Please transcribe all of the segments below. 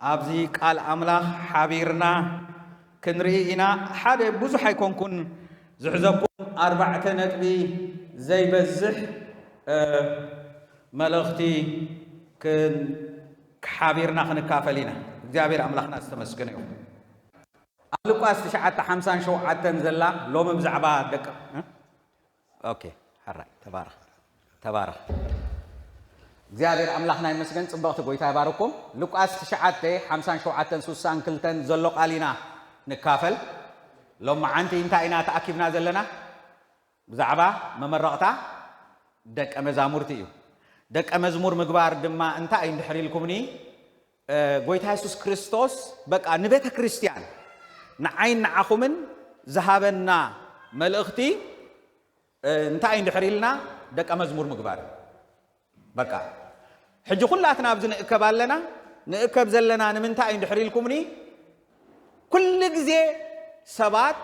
ኣብዚ ቃል ኣምላኽ ሓቢርና ክንርኢ ኢና። ሓደ ብዙሕ ኣይኮንኩን ዝሕዘኩም፣ ኣርባዕተ ነጥቢ ዘይበዝሕ መልእኽቲ ሓቢርና ክንካፈል ኢና። እግዚኣብሔር ኣምላኽና ዝተመስገነ ይኹን። ኣብ ሉቃስ ትሽዓተ ሓምሳን ሸውዓተን ዘላ ሎሚ ብዛዕባ ደቂ ኦኬ፣ ሓራይ ተባረኽ፣ ተባረኽ። እግዚኣብሔር ኣምላኽና ይመስገን። ጽብቕቲ ጎይታ ይባርኩም። ሉቃስ ትሽዓተ ሓምሳን ሸውዓተን ስሳን ክልተን ዘሎ ቃል ኢና ንካፈል። ሎም መዓንቲ እንታይ ኢና ተኣኪብና ዘለና? ብዛዕባ መመረቕታ ደቀ መዛሙርቲ እዩ። ደቀ መዝሙር ምግባር ድማ እንታይ እዩ እንድሕር ኢልኩምኒ፣ ጎይታ የሱስ ክርስቶስ በቃ ንቤተ ክርስቲያን ንዓይን ንዓኹምን ዝሃበና መልእኽቲ እንታይ እንድሕር ኢልና ደቀ መዝሙር ምግባር። በቃ ሕጂ ኩላትና ኣብዚ ንእከብ ኣለና። ንእከብ ዘለና ንምንታይ እንድሕር ኢልኩምኒ፣ ኩሉ ግዜ ሰባት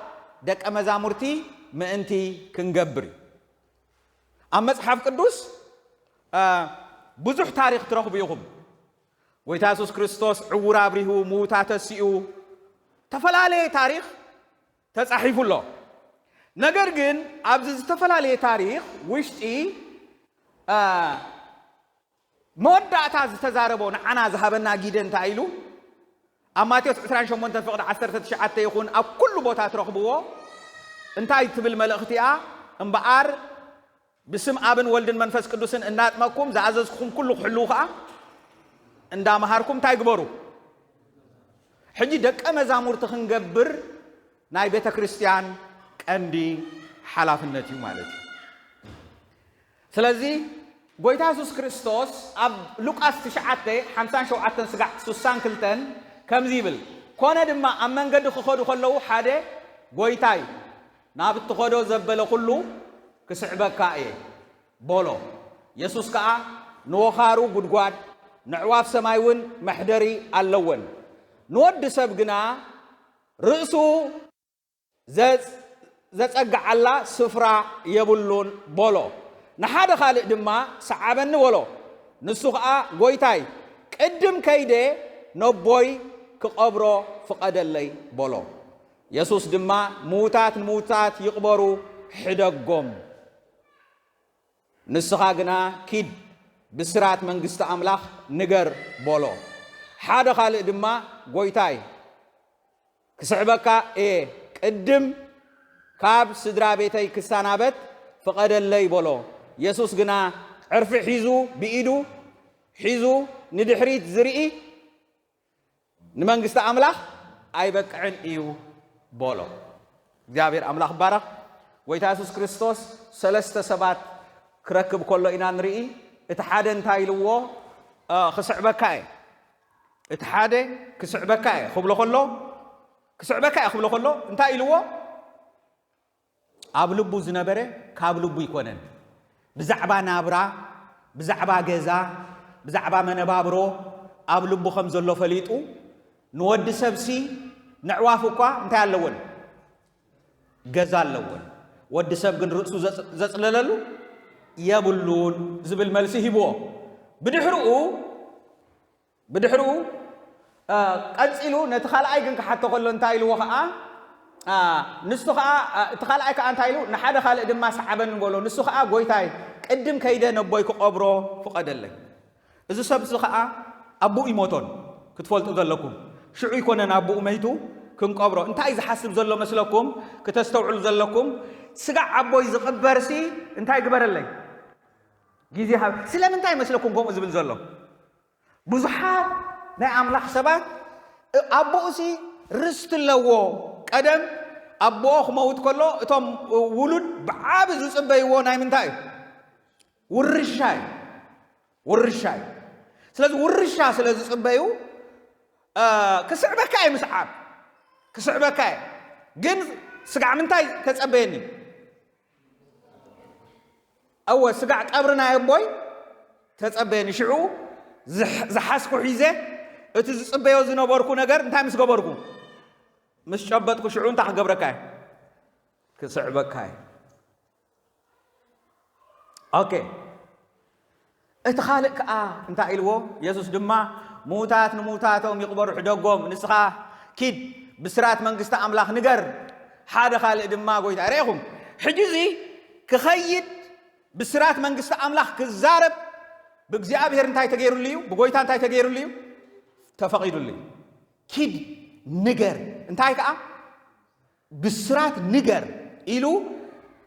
ደቀ መዛሙርቲ ምእንቲ ክንገብር እዩ። ኣብ መጽሓፍ ቅዱስ ብዙሕ ታሪኽ ትረኽቡ ኢኹም። ጎይታ የሱስ ክርስቶስ ዕውር ኣብሪሁ፣ ምዉታ ተሲኡ፣ ተፈላለየ ታሪኽ ተጻሒፉ ኣሎ። ነገር ግን ኣብዚ ዝተፈላለየ ታሪኽ ውሽጢ መወዳእታ ዝተዛረቦ ንዓና ዝሃበና ጊደ እንታይ ኢሉ? ኣብ ማቴዎስ ዕስራን ሸሞንተን ፍቕዲ ዓሰርተ ትሽዓተ ይኹን ኣብ ኩሉ ቦታ ትረኽብዎ እንታይ ትብል መልእኽቲ እያ? እምበኣር ብስም ኣብን ወልድን መንፈስ ቅዱስን እናጥመቅኩም ዝኣዘዝኩም ኩሉ ክሕልዉ ከዓ እንዳመሃርኩም እንታይ ግበሩ? ሕጂ ደቀ መዛሙርቲ ክንገብር ናይ ቤተ ክርስቲያን ቀንዲ ሓላፍነት እዩ ማለት እዩ። ስለዚ ጎይታ የሱስ ክርስቶስ ኣብ ሉቃስ ትሽዓተ ሓምሳን ሸውዓተን ስጋዕ ስሳን ክልተን ከምዚ ይብል፣ ኮነ ድማ ኣብ መንገዲ ክኸዱ ከለዉ ሓደ ጎይታይ ናብ እትኸዶ ዘበለ ኩሉ ክስዕበካ እየ በሎ። የሱስ ከኣ ንወኻሩ ጉድጓድ፣ ነዕዋፍ ሰማይ እውን መሕደሪ ኣለወን፣ ንወዲ ሰብ ግና ርእሱ ዘጸግዓላ ስፍራ የብሉን በሎ። ንሓደ ካልእ ድማ ሰዓበኒ በሎ። ንሱ ኸኣ ጎይታይ ቅድም ከይደ ነቦይ ክቐብሮ ፍቐደለይ በሎ። የሱስ ድማ ምዉታት ንምዉታት ይቕበሩ፣ ሕደጎም። ንስኻ ግና ኪድ ብስራት መንግስቲ ኣምላኽ ንገር በሎ። ሓደ ካልእ ድማ ጎይታይ ክስዕበካ እየ፣ ቅድም ካብ ስድራ ቤተይ ክሰናበት ፍቐደለይ በሎ። የሱስ ግና ዕርፊ ሒዙ ብኢዱ ሒዙ ንድሕሪት ዝርኢ ንመንግስቲ ኣምላኽ ኣይበቅዕን እዩ በሎ። እግዚኣብሔር ኣምላኽ ይባረኽ። ጎይታ የሱስ ክርስቶስ ሰለስተ ሰባት ክረክብ ከሎ ኢና ንርኢ። እቲ ሓደ እንታይ ኢልዎ? ክስዕበካ እየ። እቲ ሓደ ክስዕበካ እየ ክብሎ ከሎ ክስዕበካ እየ ክብሎ ከሎ እንታይ ኢልዎ? ኣብ ልቡ ዝነበረ ካብ ልቡ ኣይኮነን። ብዛዕባ ናብራ፣ ብዛዕባ ገዛ፣ ብዛዕባ መነባብሮ ኣብ ልቡ ከም ዘሎ ፈሊጡ፣ ንወዲ ሰብሲ ነዕዋፍ እኳ እንታይ ኣለወን? ገዛ ኣለወን። ወዲ ሰብ ግን ርእሱ ዘጽ-፣ ዘጽለለሉ የብሉን ዝብል መልሲ ሂብዎ። ብድሕርኡ ብድሕርኡ ቀጺሉ ነቲ ካልኣይ ግን ክሓቶ ከሎ እንታይ ኢልዎ ኸዓ? ንሱ ኸዓ እቲ ካልኣይ ከዓ እንታይ ኢሉ? ንሓደ ካልእ ድማ ሰዓበኒ በሎ። ንሱ ኸዓ ጎይታይ ቅድም ከይደ ነቦይ ክቐብሮ ፍቐደለይ። እዚ ሰብ እዚ ኸዓ ኣቦኡ ይሞቶን ክትፈልጡ ዘለኩም። ሽዑ ይኮነን ኣቦኡ መይቱ ክንቀብሮ። እንታይ ዝሓስብ ዘሎ መስለኩም? ክተስተውዕሉ ዘለኩም ስጋዕ ኣቦይ ዝቕበርሲ እንታይ ግበረለይ? ግዜ ሃብ። ስለምንታይ መስለኩም ከምኡ ዝብል ዘሎ? ብዙሓት ናይ ኣምላኽ ሰባት ኣቦኡሲ ርስቲ ኣለዎ። ቀደም ኣቦኦ ክመውት ከሎ እቶም ውሉድ ብዓቢ ዝጽበይዎ ናይ ምንታይ እዩ? ውርሻ እዩ። ውርሻ እዩ። ስለዚ ውርሻ ስለ ዝጽበዩ ክስዕበካ እዩ ምስዓብ። ክስዕበካ እዩ። ግን ስጋዕ ምንታይ ተጸበየኒ? እወ ስጋዕ ቀብሪ ናይ ኣቦይ ተጸበየኒ። ሽዑ ዝሓዝኩ ሒዘ እቲ ዝጽበዮ ዝነበርኩ ነገር እንታይ ምስ ገበርኩ? ምስ ጨበጥኩ ሽዑ እንታይ ክገብረካ እየ? ክስዕበካ እየ። ኦኬ። እቲ ካልእ ከኣ እንታይ ኢልዎ? የሱስ ድማ ምዉታት ንምዉታቶም ይቕበሩ ሕደጎም፣ ንስኻ ኪድ ብስራት መንግስቲ ኣምላኽ ንገር፣ ሓደ ካልእ ድማ ጎይታ። ርኢኹም፣ ሕጂ እዚ ክኸይድ ብስራት መንግስቲ ኣምላኽ ክዛረብ ብእግዚኣብሔር እንታይ ተገይሩሉ እዩ? ብጎይታ እንታይ ተገይሩሉ እዩ? ተፈቒዱሉ እዩ። ኪድ ንገር፣ እንታይ ከኣ? ብስራት ንገር ኢሉ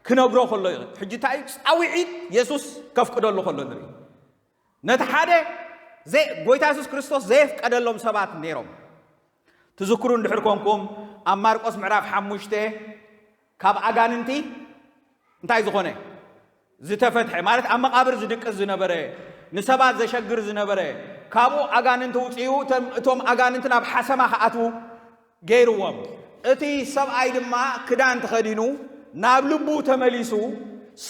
ክነግሮ ከሎ እዩ። ሕጂ እንታይ እዩ? ጻውዒት የሱስ ከፍቅደሉ ከሎ ንርኢ። ነቲ ሓደ ዘይ-፣ ጎይታ የሱስ ክርስቶስ ዘየፍቀደሎም ሰባት ነይሮም። ትዝክሩ እንድሕር ኮንኩም፣ ኣብ ማርቆስ ምዕራፍ ሓሙሽተ ካብ ኣጋንንቲ እንታይ ዝኾነ? ዝተፈትሐ፣ ማለት ኣብ መቓብር ዝድቅስ ዝነበረ፣ ንሰባት ዘሸግር ዝነበረ፣ ካብኡ ኣጋንንቲ ውፅኡ፣ እቶም፣ እቶም ኣጋንንቲ ናብ ሓሰማ ክኣትዉ ገይርዎም። እቲ ሰብኣይ ድማ ክዳን ተኸዲኑ ናብ ልቡ ተመሊሱ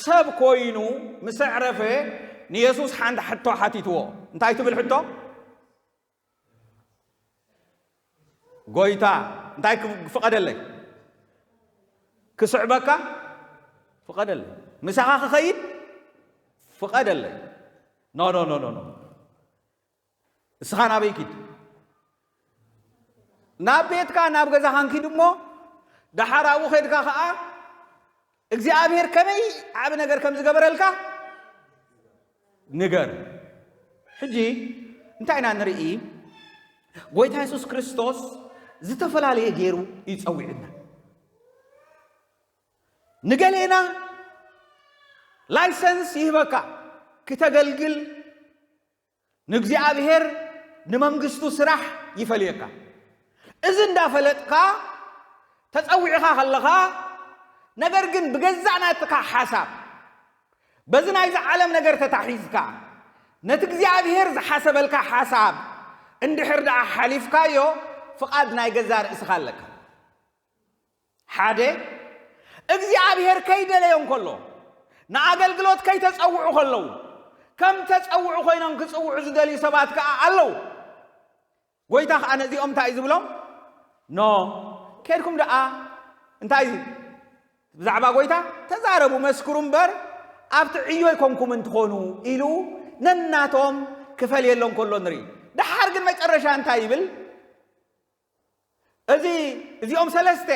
ሰብ ኮይኑ ምስ ኣዕረፈ ንየሱስ ሓንቲ ሕቶ ሓቲትዎ። እንታይ ትብል ሕቶ? ጎይታ፣ እንታይ ክፍ-፣ ክፍቐደለይ? ክስዕበካ ፍቐደለይ። ምሳኻ ክኸይድ ፍቐደለይ። ኖ፣ ኖ፣ ኖ፣ ኖ፣ ኖ። እስኻ ናበይ ኪድ? ናብ ቤትካ፣ ናብ ገዛኻን ኪድ እሞ፣ ደሓር ኣብኡ ኸይድካ ኸኣ እግዚኣብሔር ከመይ ዓቢ ነገር ከም ዝገበረልካ ንገር። ሕጂ እንታይ ኢና ንርኢ? ጎይታ የሱስ ክርስቶስ ዝተፈላለየ ገይሩ እዩ ጸዊዑና። ንገሌና ላይሰንስ ይህበካ፣ ክተገልግል፣ ንእግዚኣብሔር ንመንግስቱ ስራሕ ይፈልየካ። እዚ እንዳፈለጥካ ተጸዊዕኻ ከለኻ፣ ነገር ግን ብገዛእ ናትካ ሓሳብ፣ በዚ ናይዚ ዓለም ነገር ተታሒዝካ፣ ነቲ እግዚኣብሔር ዝሓሰበልካ ሓሳብ እንድሕር ደኣ ሓሊፍካዮ፣ ፍቓድ ናይ ገዛእ ርእስኻ ኣለካ። ሓደ፣ እግዚኣብሔር ከይደለዮ እንከሎ፣ ንኣገልግሎት ከይተጸውዑ ከለዉ፣ ከም ተጸውዑ ኮይኖም ክጽውዑ ዝደልዩ ሰባት ከኣ ኣለዉ። ጎይታ ከኣ ነዚኦም እንታይ እዩ ዝብሎም? ኖ፣ ኬድኩም ደኣ እንታይ ብዛዕባ ጎይታ ተዛረቡ፣ መስክሩ እምበር፣ ኣብቲ ዕዮ ኣይኮንኩምን ትኾኑ ኢሉ ነናቶም ክፈልየሎም ከሎ ንርኢ። ደሓር ግን መጨረሻ እንታይ ይብል? እዚ፣ እዚኦም ሰለስተ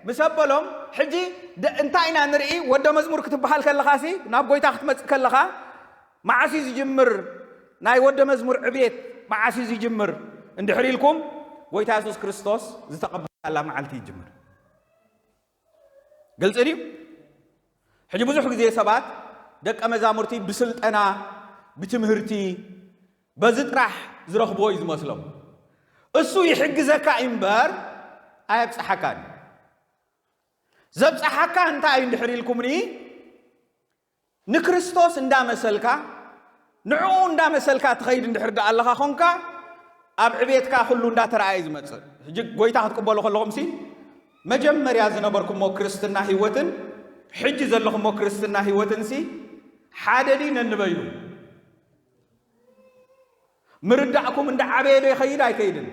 ምስ ኣበሎም፣ ሕጂ ደ-፣ እንታይ ኢና ንርኢ? ወደ መዝሙር ክትበሃል ከለኻሲ፣ ናብ ጎይታ ክትመጽእ ከለኻ፣ መዓስ እዩ ዝጅምር? ናይ ወደ መዝሙር ዕቤት መዓስ እዩ ዝጅምር? እንድሕር ኢልኩም፣ ጎይታ የሱስ ክርስቶስ ዝተቐበላላ መዓልቲ ይጅምር። ግልጺ ድዩ? ሕጂ ብዙሕ ግዜ ሰባት ደቀ መዛሙርቲ ብስልጠና፣ ብትምህርቲ፣ በዚ ጥራሕ ዝረኽብዎ እዩ ዝመስሎም። እሱ ይሕግዘካ እዩ እምበር ኣየብጽሓካን። ዘብጽሓካ እንታይ እዩ እንድሕር ኢልኩምኒ፣ ንክርስቶስ እንዳመሰልካ፣ ንዕኡ እንዳመሰልካ ትኸይድ እንድሕር ደኣ ኣለኻ ኾንካ፣ ኣብ ዕቤትካ ኩሉ እንዳተረኣየ እዩ ዝመጽእ። ሕጂ ጎይታ ክትቅበሉ ከለኹምሲ፣ መጀመርያ ዝነበርኩሞ ክርስትና ህይወትን ሕጂ ዘለኹሞ ክርስትና ህይወትንሲ ሓደ ድዩ ነንበይኑ? ምርዳእኩም እንዳዓበየ ዶ ይኸይድ ኣይከይድን?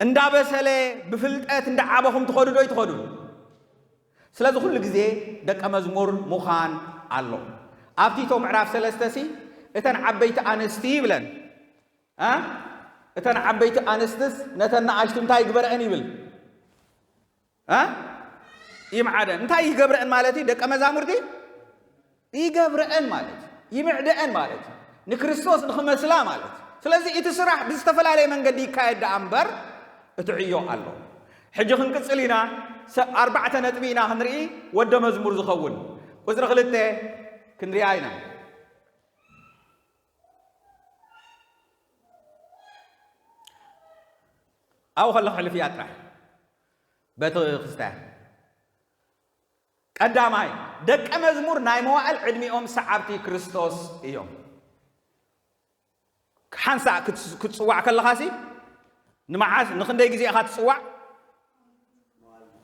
እንዳበሰለ ብፍልጠት እንዳዓበኹም ትኸዱ ዶ ይትኸዱን? ስለዚ ኩሉ ግዜ ደቀ መዝሙር ምዃን ኣሎ። ኣብ ቲቶ ምዕራፍ ሰለስተ ሲ እተን ዓበይቲ ኣንስቲ ይብለን። እ? እተን ዓበይቲ ኣንስትስ ነተን ንኣሽቱ እንታይ ይግበረአን ይብል? እ? ይምዓደን። እንታይ ይገብረአን ማለት እዩ? ደቀ መዛሙርቲ ይገብረአን ማለት እዩ። ይምዕደአን ማለት እዩ። ንክርስቶስ ንኽመስላ ማለት እዩ። ስለዚ እቲ ስራሕ ብዝተፈላለየ መንገዲ ይካየድ ደኣ እምበር እቲ ዕዮ ኣሎ። ሕጂ ክንቅጽል ኢና። ሰ-፣ ኣርባዕተ ነጥቢ ኢና ክንርኢ፣ ወደ መዝሙር ዝኸውን። ቁጽሪ ክልተ ክንሪኣ ኢና። ኣብኡ ከለኹ ሕልፍያ ጥራሕ በቲ ክስታይ። ቀዳማይ፣ ደቀ መዝሙር ናይ መዋእል ዕድሚኦም ሰዓብቲ ክርስቶስ እዮም። ሓንሳእ ክትስ-፣ ክትጽዋዕ ከለኻሲ፣ ንመዓስ፣ ንኽንደይ ግዜ ኢኻ ትጽዋዕ?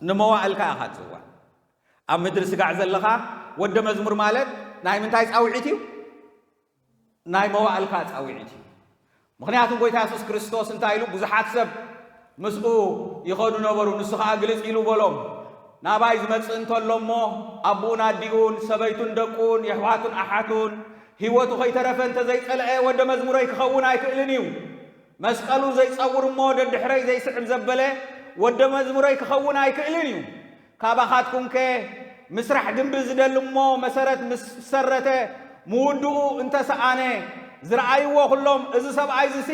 ንመዋእልካ ኢኻ ትጽዋዕ። ኣብ ምድሪ ስጋዕ ዘለኻ ወደ መዝሙር ማለት ናይ ምንታይ ጻውዒት እዩ? ናይ መዋእልካ ጻውዒት እዩ። ምኽንያቱ ጎይታ የሱስ ክርስቶስ እንታይ ኢሉ? ብዙሓት ሰብ ምስኡ ይኸዱ ነበሩ፣ ንሱ ኸኣ ግልጽ ኢሉ በሎም፣ ናባይ ዝመጽእ እንተሎ እሞ፣ ኣቦኡን ኣዲኡን፣ ሰበይቱን ደቁን፣ የሕዋቱን ኣሓቱን፣ ህይወቱ ከይተረፈ እንተ ዘይጸልዐ ወደ መዝሙረይ ክኸውን ኣይክእልን እዩ። መስቀሉ ዘይጸውር እሞ ደድሕረይ ዘይስዕብ ዘበለ ወደ መዝሙረይ ክኸውን ኣይክእልን እዩ። ካባኻትኩምከ ምስራሕ ግንቢ ዝደሊ እሞ መሰረት ምስ ሰረተ ምውድኡ እንተሰኣነ ዝረኣይዎ ኩሎም እዚ ሰብኣይ ዝሲ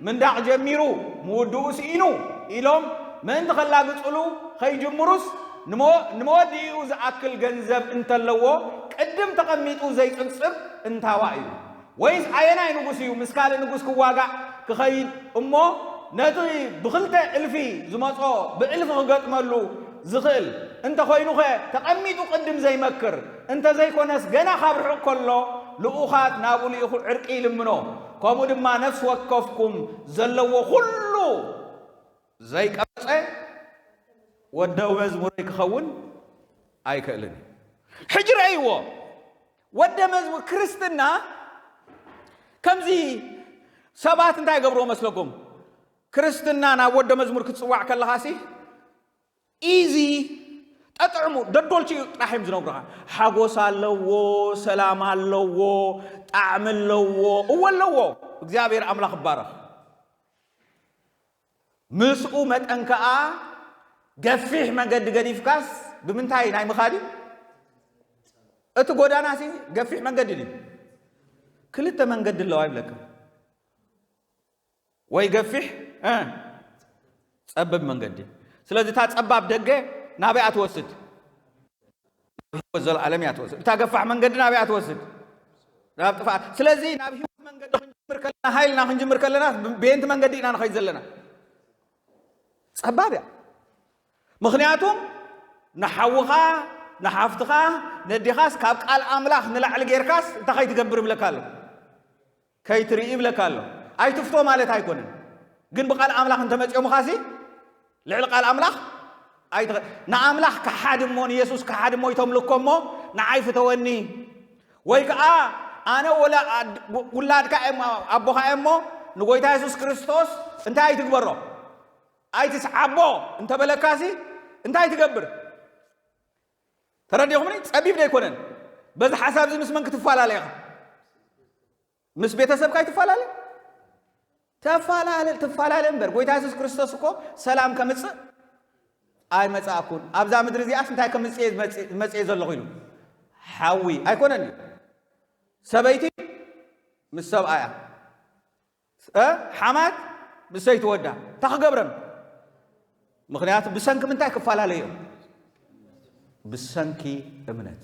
ምንዳቕ ጀሚሩ ምውድኡ ስኢኑ ኢሎም ምእንቲ ከላግጽሉ ከይጅምሩስ ንመወዲኡ ዝኣክል ገንዘብ እንተለዎ ቅድም ተቐሚጡ ዘይጽብጽብ እንታዋ እዩ? ወይስ ኣየናይ ንጉስ እዩ ምስ ካልእ ንጉስ ክዋጋእ ክኸይድ እሞ ነቲ ብኽልተ እልፊ ዝመጾ ብእልፊ ክገጥመሉ ዝኽእል እንተኾይኑኸ ተቐሚጡ ቅድም ዘይመክር እንተዘይኮነስ ገና ካብ ርሑቕ ከሎ ልኡኻት ናብኡ ልኢኹ ዕርቂ ይልምኖ። ከምኡ ድማ ነፍሲ ወከፍኩም ዘለዎ ኩሉ ዘይቀጸ ወደ መዝሙረይ ክኸውን ኣይክእልን እዩ። ሕጂ ረእይዎ። ወደ መዝሙር ክርስትና ከምዚ ሰባት እንታይ ገብርዎ መስለኩም? ክርስትና ናብ ወደ መዝሙር ክትጽዋዕ ከለኻሲ ኢዚ ጠጥዕሙ ደዶልች እዩ ጥራሕ እዮም ዝነግሩኻ። ሓጎስ ኣለዎ፣ ሰላም ኣለዎ፣ ጣዕሚ ኣለዎ። እወ ኣለዎ። እግዚኣብሔር ኣምላኽ ይባረኽ። ምስኡ መጠን ከኣ ገፊሕ መንገዲ ገዲፍካስ ብምንታይ ናይ ምኻድ እዩ? እቲ ጎዳናሲ ገፊሕ መንገዲ ድዩ? ክልተ መንገዲ ኣለዋ ይብለካ። ወይ ገፊሕ እ ጸብብ መንገዲ። ስለዚ እታ ጸባብ ደገ ናበይ ትወስድ? ናብ ህይወት ዘለኣለም እያ ትወስድ። እታ ገፋሕ መንገዲ ናበይ ትወስድ? ናብ ጥፍኣት። ስለዚ ናብ ህይወት መንገዲ ክንጅምር ከለና፣ ሃይልና ክንጅምር ከለና፣ ብየንቲ መንገዲ ኢና ንኸይድ ዘለና። ጸባብ እያ። ምኽንያቱም ንሓውኻ፣ ንሓፍትኻ፣ ነዲኻስ ካብ ቃል ኣምላኽ ንላዕሊ ጌርካስ እንታይ ከይትገብር ይብለካ ኣሎ? ከይትርኢ ይብለካ ኣሎ። ኣይትፍቶ ማለት ኣይኮነን። ግን ብቃል ኣምላኽ እንተመጽኦምኻሲ ልዕሊ ቃል ኣምላኽ ኣይትኸ-፣ ንኣምላኽ ክሓድ እሞ ንየሱስ ክሓድ እሞ ይተምልኮ እሞ ንዓይ ፍተወኒ ወይ ከዓ ኣነ ወላ ኣድ-፣ ውላድካ እየ እሞ ኣቦኻ እየ እሞ ንጎይታ የሱስ ክርስቶስ እንታይ ኣይትግበሮ ኣይትስዓቦ እንተበለካሲ እንታይ ትገብር? ተረዲኹምኒ? ጸቢብ ዶ ኣይኮነን? በዚ ሓሳብ እዚ ምስ መን ክትፈላለ ኢኻ? ምስ ቤተሰብካ ኣይትፈላለ? ተፈላለ፣ ትፈላለ እምበር። ጎይታ የሱስ ክርስቶስ እኮ ሰላም ከምጽእ ኣይመጻእኩን። ኣብዛ ምድሪ እዚኣስ እንታይ ከምጽእ እየ መጽ-፣ መጽእ ዘለኹ ኢሉ። ሓዊ ኣይኮነን እዩ። ሰበይቲ ምስ ሰብኣያ። እ? ሓማት ምስ ሰይቲ ወዳ። እንታይ ክገብረን? ምኽንያቱ ብሰንኪ ምንታይ ክፈላለዮም? ብሰንኪ እምነት።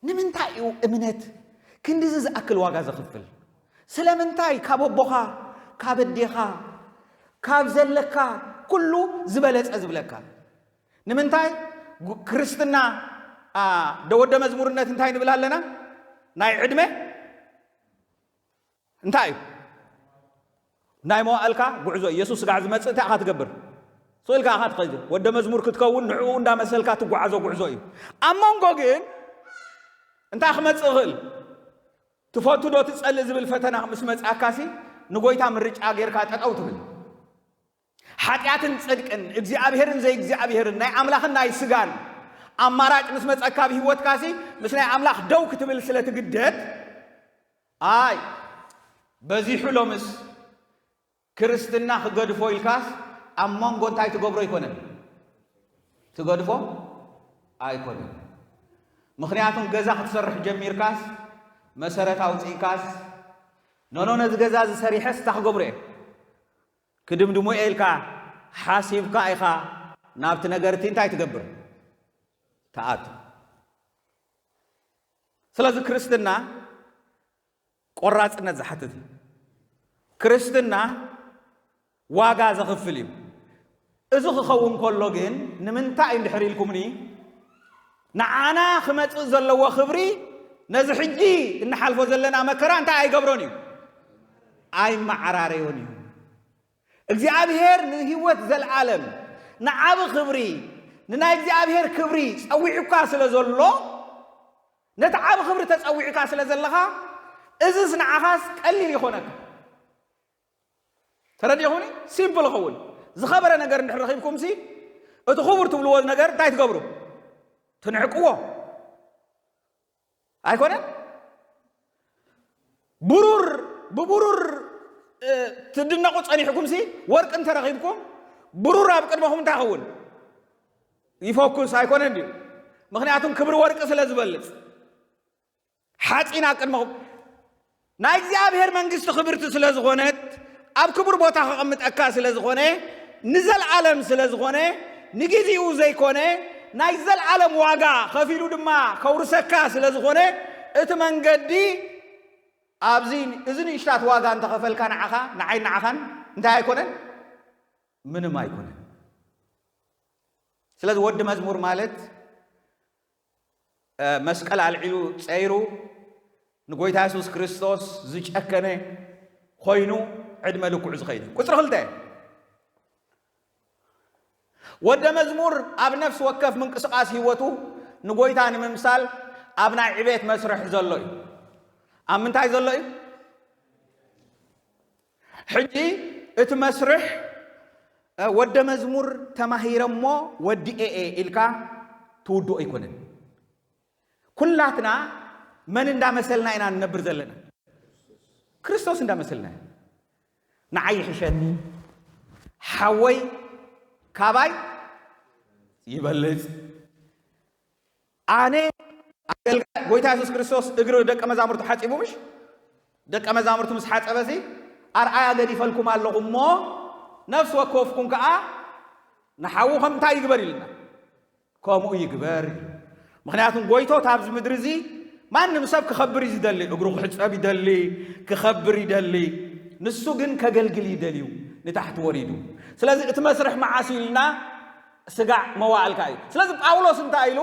ንምንታይ እዩ እምነት ክንድዚ ዝኣክል ዋጋ ዘኽፍል? ስለምንታይ ካብ ኣቦኻ፣ ካብ ኣዴኻ፣ ካብ ዘለካ ኩሉ ዝበለጸ ዝብለካ? ንምንታይ ጉ-፣ ክርስትና፣ አ፣ ደወደ መዝሙርነት እንታይ ንብል ኣለና? ናይ ዕድመ እንታይ እዩ? ናይ መዋእልካ ጉዕዞ እዩ። የሱስ ስጋዕ ዝመጽእ እንታይ ኢኻ ትገብር? ስቕ ኢልካ ኢኻ ትኸይድ። ወደ መዝሙር ክትከውን ንዕኡ እንዳመሰልካ ትጓዓዞ ጉዕዞ እዩ። ኣብ መንጎ ግን እንታይ ክመጽእ ይኽእል? ትፈቱ ዶ ትጸልእ ዝብል ፈተና ምስ መጽኣካሲ ንጎይታ ምርጫ ጌርካ ጠጠው ትብል። ሓጢኣትን ጽድቅን፣ እግዚኣብሄርን ዘይእግዚኣብሄርን፣ ናይ ኣምላኽን ናይ ስጋን ኣማራጭ ምስ መጸካ ኣብ ህይወትካሲ ምስ ናይ ኣምላኽ ደው ክትብል ስለ ትግደድ፣ ኣይ በዚሑ ሎምስ ክርስትና ክገድፎ ኢልካስ ኣብ መንጎ እንታይ ትገብሮ ኣይኮነን? ትገድፎ ኣይኮነን። ምኽንያቱም ገዛ ክትሰርሕ ጀሚርካስ፣ መሰረት ኣውጺእካስ፣ ኖኖ ነዚ ገዛ እዚ ሰሪሐስ እንታይ ክገብሮ እየ? ክድምድሞ እየ ኢልካ ሓሲብካ ኢኻ ናብቲ ነገር እቲ እንታይ ትገብር? ትኣቱ። ስለዚ ክርስትና ቆራጽነት ዝሓትት እዩ። ክርስትና ዋጋ ዘኽፍል እዩ። እዚ ክኸውን ከሎ ግን ንምንታይ እዩ እንድሕር ኢልኩምኒ፣ ንዓና ክመጽእ ዘለዎ ክብሪ ነዚ ሕጂ እንሓልፎ ዘለና መከራ እንታይ ኣይገብሮን እዩ? ኣይመዓራረዮን እዩ። እግዚኣብሔር ንህይወት ዘለዓለም ንዓቢ ክብሪ፣ ንናይ እግዚኣብሔር ክብሪ ጸዊዑካ ስለ ዘሎ፣ ነቲ ዓቢ ክብሪ ተጸዊዕካ ስለ ዘለኻ፣ እዝስ ንዓኻስ ቀሊል ይኾነካ። ተረዲኹኒ? ሲምፕል ይኸውን። ዝኸበረ ነገር እንድሕር ረኺብኩምሲ፣ እቲ ክቡር ትብልዎ ነገር እንታይ ትገብሩ? ትንዕቅዎ። ኣይኮነን? ብሩር ብብሩር ትድነቑ ጸኒሕኩምሲ፣ ወርቂ እንተረኺብኩም፣ ብሩር ኣብ ቅድመኹም እንታይ ይኸውን? ይፈኩስ ኣይኮነን ድዩ? ምኽንያቱም ክብሪ ወርቂ ስለ ዝበልጽ። ሓጺን ኣብ ቅድመኹም። ናይ እግዚኣብሔር መንግስቲ ክብርቲ ስለ ዝኾነት፣ ኣብ ክቡር ቦታ ከቐምጠካ ስለ ዝኾነ፣ ንዘልዓለም ስለ ዝኾነ፣ ንጊዜኡ ዘይኮነ፣ ናይ ዘልዓለም ዋጋ ከፊሉ ድማ ከውርሰካ ስለ ዝኾነ፣ እቲ መንገዲ ኣብዚ፣ እዚ ንእሽታት ዋጋ እንተኸፈልካ ንዓኻ፣ ንዓይ ንዓኻን እንታይ ኣይኮነን? ምንም ኣይኮነን። ስለዚ ወዲ መዝሙር ማለት መስቀል ኣልዒሉ ጸይሩ ንጎይታ የሱስ ክርስቶስ ዝጨከነ ኮይኑ ዕድመ ልክዑ ዝኸይድ። ቁጽሪ ክልተ፣ ወደ መዝሙር ኣብ ነፍሲ ወከፍ ምንቅስቓስ ህይወቱ ንጎይታ ንምምሳል ኣብ ናይ ዕቤት መስርሕ ዘሎ እዩ። ኣብ ምንታይ ዘሎ እዩ? ሕጂ እቲ መስርሕ ወደ መዝሙር ተማሂረ እሞ ወዲኤ እየ ኢልካ ትውድኦ ኣይኮነን። ኩላትና መን እንዳመሰልና ኢና ንነብር ዘለና? ክርስቶስ እንዳመሰልና ኢና። ንዓይ ይሕሸኒ፣ ሓወይ ካባይ ይበልጽ። ኣነ ኣገልጋይ ጎይታ የሱስ ክርስቶስ እግሪ ደቀ መዛሙርቱ ሓጺቡ ምሽ? ደቀ መዛሙርቱ ምስ ሓጸበሲ ኣርኣያ ገዲፈልኩም ኣለኹ እሞ ነፍሲ ወከፍኩም ከኣ ንሓዉ ከም እንታይ ይግበር ኢልና? ከምኡ ይግበር ኢሉ። ምኽንያቱም ጎይቶት ኣብዚ ምድሪ እዚ ማንም ሰብ ክኸብር እዩ ዝደሊ። እግሩ ክሕጸብ ይደሊ፣ ክኸብር ይደሊ። ንሱ ግን ከገልግል ይደልዩ ንታሕቲ ወሪዱ። ስለዚ እቲ መስርሕ መዓስ ኢልና ስጋዕ መዋዕልካ እዩ። ስለዚ ጳውሎስ እንታይ ኢሉ?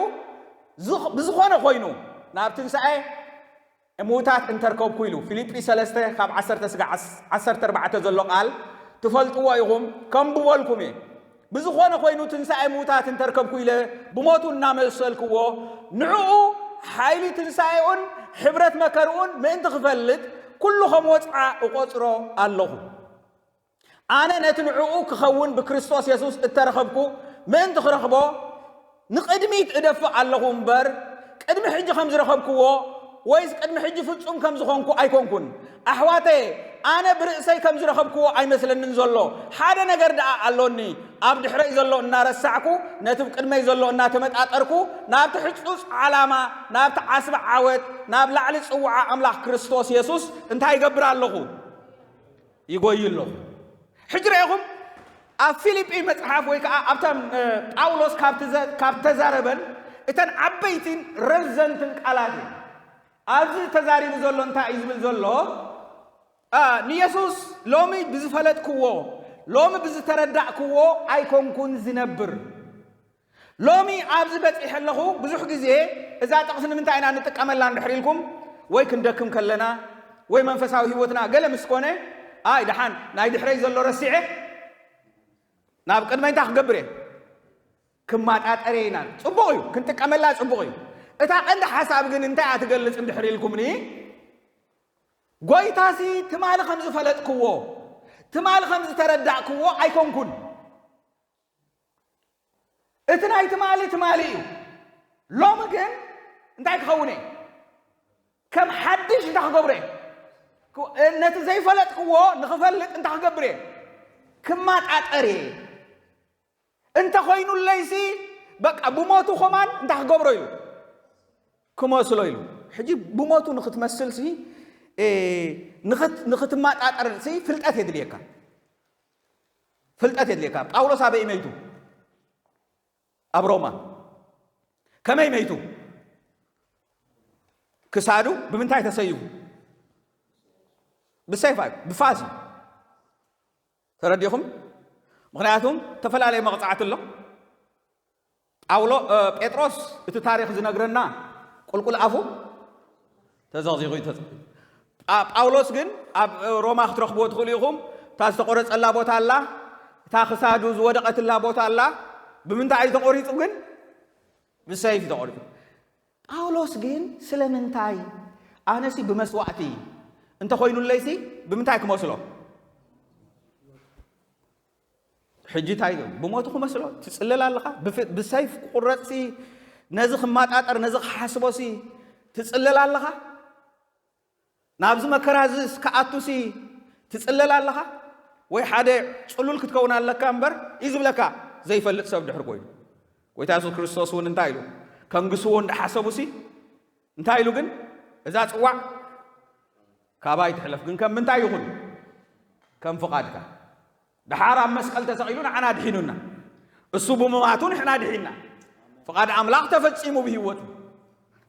ብዝኾነ ኮይኑ ናብ ትንሳኤ ምዉታት እንተርከብኩ ኢሉ ፊልጲ ሰለስተ ካብ ዓሰርተ ስጋዕ ዓሰርተ ኣርባዕተ ዘሎ ቃል ትፈልጥዎ ኢኹም፣ ከንብበልኩም እየ። ብዝኾነ ኮይኑ ትንሳኤ ምዉታት እንተርከብኩ ኢለ ብሞቱ እናመሰልክዎ ንዕኡ ሓይሊ ትንሳኤኡን ሕብረት መከርኡን ምእንቲ ክፈልጥ ኩሉ ከም ወጽዓ እቆጽሮ ኣለኹ። ኣነ ነቲ ንዕኡ ክኸውን ብክርስቶስ የሱስ እተረኸብኩ ምእንቲ ክረኽቦ ንቕድሚት እደፍእ ኣለኹ እምበር፣ ቅድሚ ሕጂ ከም ዝረኸብክዎ ወይስ ቅድሚ ሕጂ ፍጹም ከም ዝኾንኩ ኣይኮንኩን። ኣሕዋተየ፣ ኣነ ብርእሰይ ከም ዝረኸብክዎ ኣይመስለንን ዘሎ። ሓደ ነገር ደኣ ኣሎኒ። ኣብ ድሕረይ ዘሎ እናረሳዕኩ፣ ነቲ ቅድመይ ዘሎ እናተመጣጠርኩ፣ ናብቲ ሕጹጽ ዓላማ፣ ናብቲ ዓስቢ ዓወት፣ ናብ ላዕሊ ጽውዓ ኣምላኽ ክርስቶስ የሱስ እንታይ ይገብር ኣለኹ? ይጎዩ ኣለኹ። ሕጂ ርኢኹም፣ ኣብ ፊልጲ መጽሓፍ ወይ ከኣ ኣብተን ጳውሎስ ካብ ተዛረበን እተን ዓበይትን ረዘንትን ቃላት እዩ። ኣብዚ ተዛሪቡ ዘሎ እንታይ እዩ ዝብል ዘሎ? ንየሱስ ሎሚ ብዝፈለጥክዎ፣ ሎሚ ብዝተረዳእክዎ ኣይኮንኩን ዝነብር። ሎሚ ኣብዚ በጺሐ ኣለኹ። ብዙሕ ግዜ እዛ ጥቕሲ ንምንታይ ኢና ንጥቀመላ እንድሕር ኢልኩም፣ ወይ ክንደክም ከለና ወይ መንፈሳዊ ህይወትና ገለ ምስ ኮነ፣ ኣይ ደሓን ናይ ድሕረይ ዘሎ ረሲዐ ናብ ቅድመይ እንታይ ክገብር እየ? ክማጣጠር እየ ኢና። ጽቡቕ እዩ፣ ክንጥቀመላ ጽቡቕ እዩ። እታ ቀንዲ ሓሳብ ግን እንታይ እያ ትገልጽ እንድሕር ኢልኩምኒ፣ ጎይታሲ ትማሊ ከም ዝፈለጥክዎ፣ ትማሊ ከም ዝተረዳእክዎ ኣይኮንኩን። እቲ ናይ ትማሊ ትማሊ እዩ። ሎሚ ግን እንታይ ክኸውን እየ? ከም ሓድሽ እንታይ ክገብሮ እየ? ነቲ ዘይፈለጥክዎ ንኽፈልጥ እንታይ ክገብር እየ? ክማጣጠር እየ። እንተኾይኑለይሲ በቃ ብሞቱ ኸማን እንታይ ክገብሮ ኢሉ? ክመስሎ ኢሉ። ሕጂ ብሞቱ ንኽትመስልሲ ንኽትማጣጠርሲ ፍልጠት የድልየካ። ፍልጠት የድልየካ። ጳውሎስ ኣበይ መይቱ? ኣብ ሮማ። ከመይ መይቱ? ክሳዱ ብምንታይ ተሰይፉ? ብሰይፍ ኣዩ፣ ብፋስ እዩ። ተረዲኹም? ምኽንያቱም ዝተፈላለየ መቕጻዕቲ ኣሎ። ጳውሎ ጴጥሮስ እቲ ታሪኽ ዝነግረና ቁልቁል ኣፉ ተዘቕዚቑ እዩ ተጽ ጳውሎስ ግን ኣብ ሮማ ክትረኽብዎ ትኽእሉ ኢኹም። እታ ዝተቆረጸላ ቦታ ኣላ፣ እታ ክሳዱ ዝወደቐትላ ቦታ ኣላ። ብምንታይ እዩ ተቆሪጹ ግን? ብሰይፍ እዩ ተቆሪጹ። ጳውሎስ ግን ስለምንታይ? ኣነሲ ብመስዋእቲ እንተኾይኑለይሲ ብምንታይ ክመስሎ? ሕጂ እንታይ ብሞቱ ክመስሎ ትጽልል ኣለኻ? ብሰይፍ ክቁረጽሲ ነዚ ክማጣጠር ነዚ ክሓስቦሲ ትጽልል ኣለኻ? ናብዚ መከራ እዚ ክኣቱሲ ትጽለል ኣለኻ ወይ ሓደ ጽሉል ክትከውን ኣለካ እምበር እዩ ዝብለካ ዘይፈልጥ ሰብ ድሕር ኮይኑ። ጎይታ የሱስ ክርስቶስ እውን እንታይ ኢሉ? ከንግስዎ እንዳሓሰቡሲ እንታይ ኢሉ ግን? እዛ ጽዋዕ ካባይ ትሕለፍ፣ ግን ከም ምንታይ ይኹን? ከም ፍቓድካ። ደሓር ኣብ መስቀል ተሰቒሉ ንዓና ድሒኑና። እሱ ብምማቱ ንሕና ድሒና። ፍቓድ ኣምላኽ ተፈጺሙ ብህይወቱ።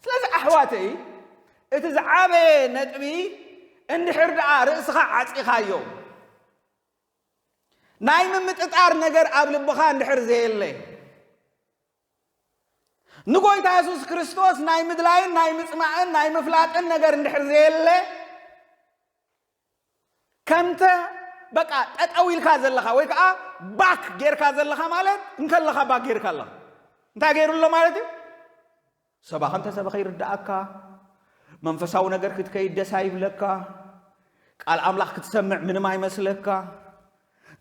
ስለዚ ኣሕዋተይ፣ እቲ ዝዓበየ ነጥቢ፣ እንድሕር ደኣ ርእስኻ ዓጺኻዮ፣ ናይ ምምጥጣር ነገር ኣብ ልብኻ እንድሕር ዘየለ፣ ንጎይታ የሱስ ክርስቶስ ናይ ምድላይን ናይ ምጽማእን ናይ ምፍላጥን ነገር እንድሕር ዘየለ፣ ከምተ በቃ ጠጠው ኢልካ ዘለኻ ወይ ከዓ ባክ ጌርካ ዘለኻ ማለት እንከለኻ ባክ ጌርካ ኣለኻ። እንታይ ገይሩ ኣሎ ማለት እዩ? ሰባኸ እንተ ሰበኸ ይርድኣካ፣ መንፈሳዊ ነገር ክትከይድ ደስ ኣይብለካ፣ ቃል ኣምላኽ ክትሰምዕ ምንም ኣይመስለካ፣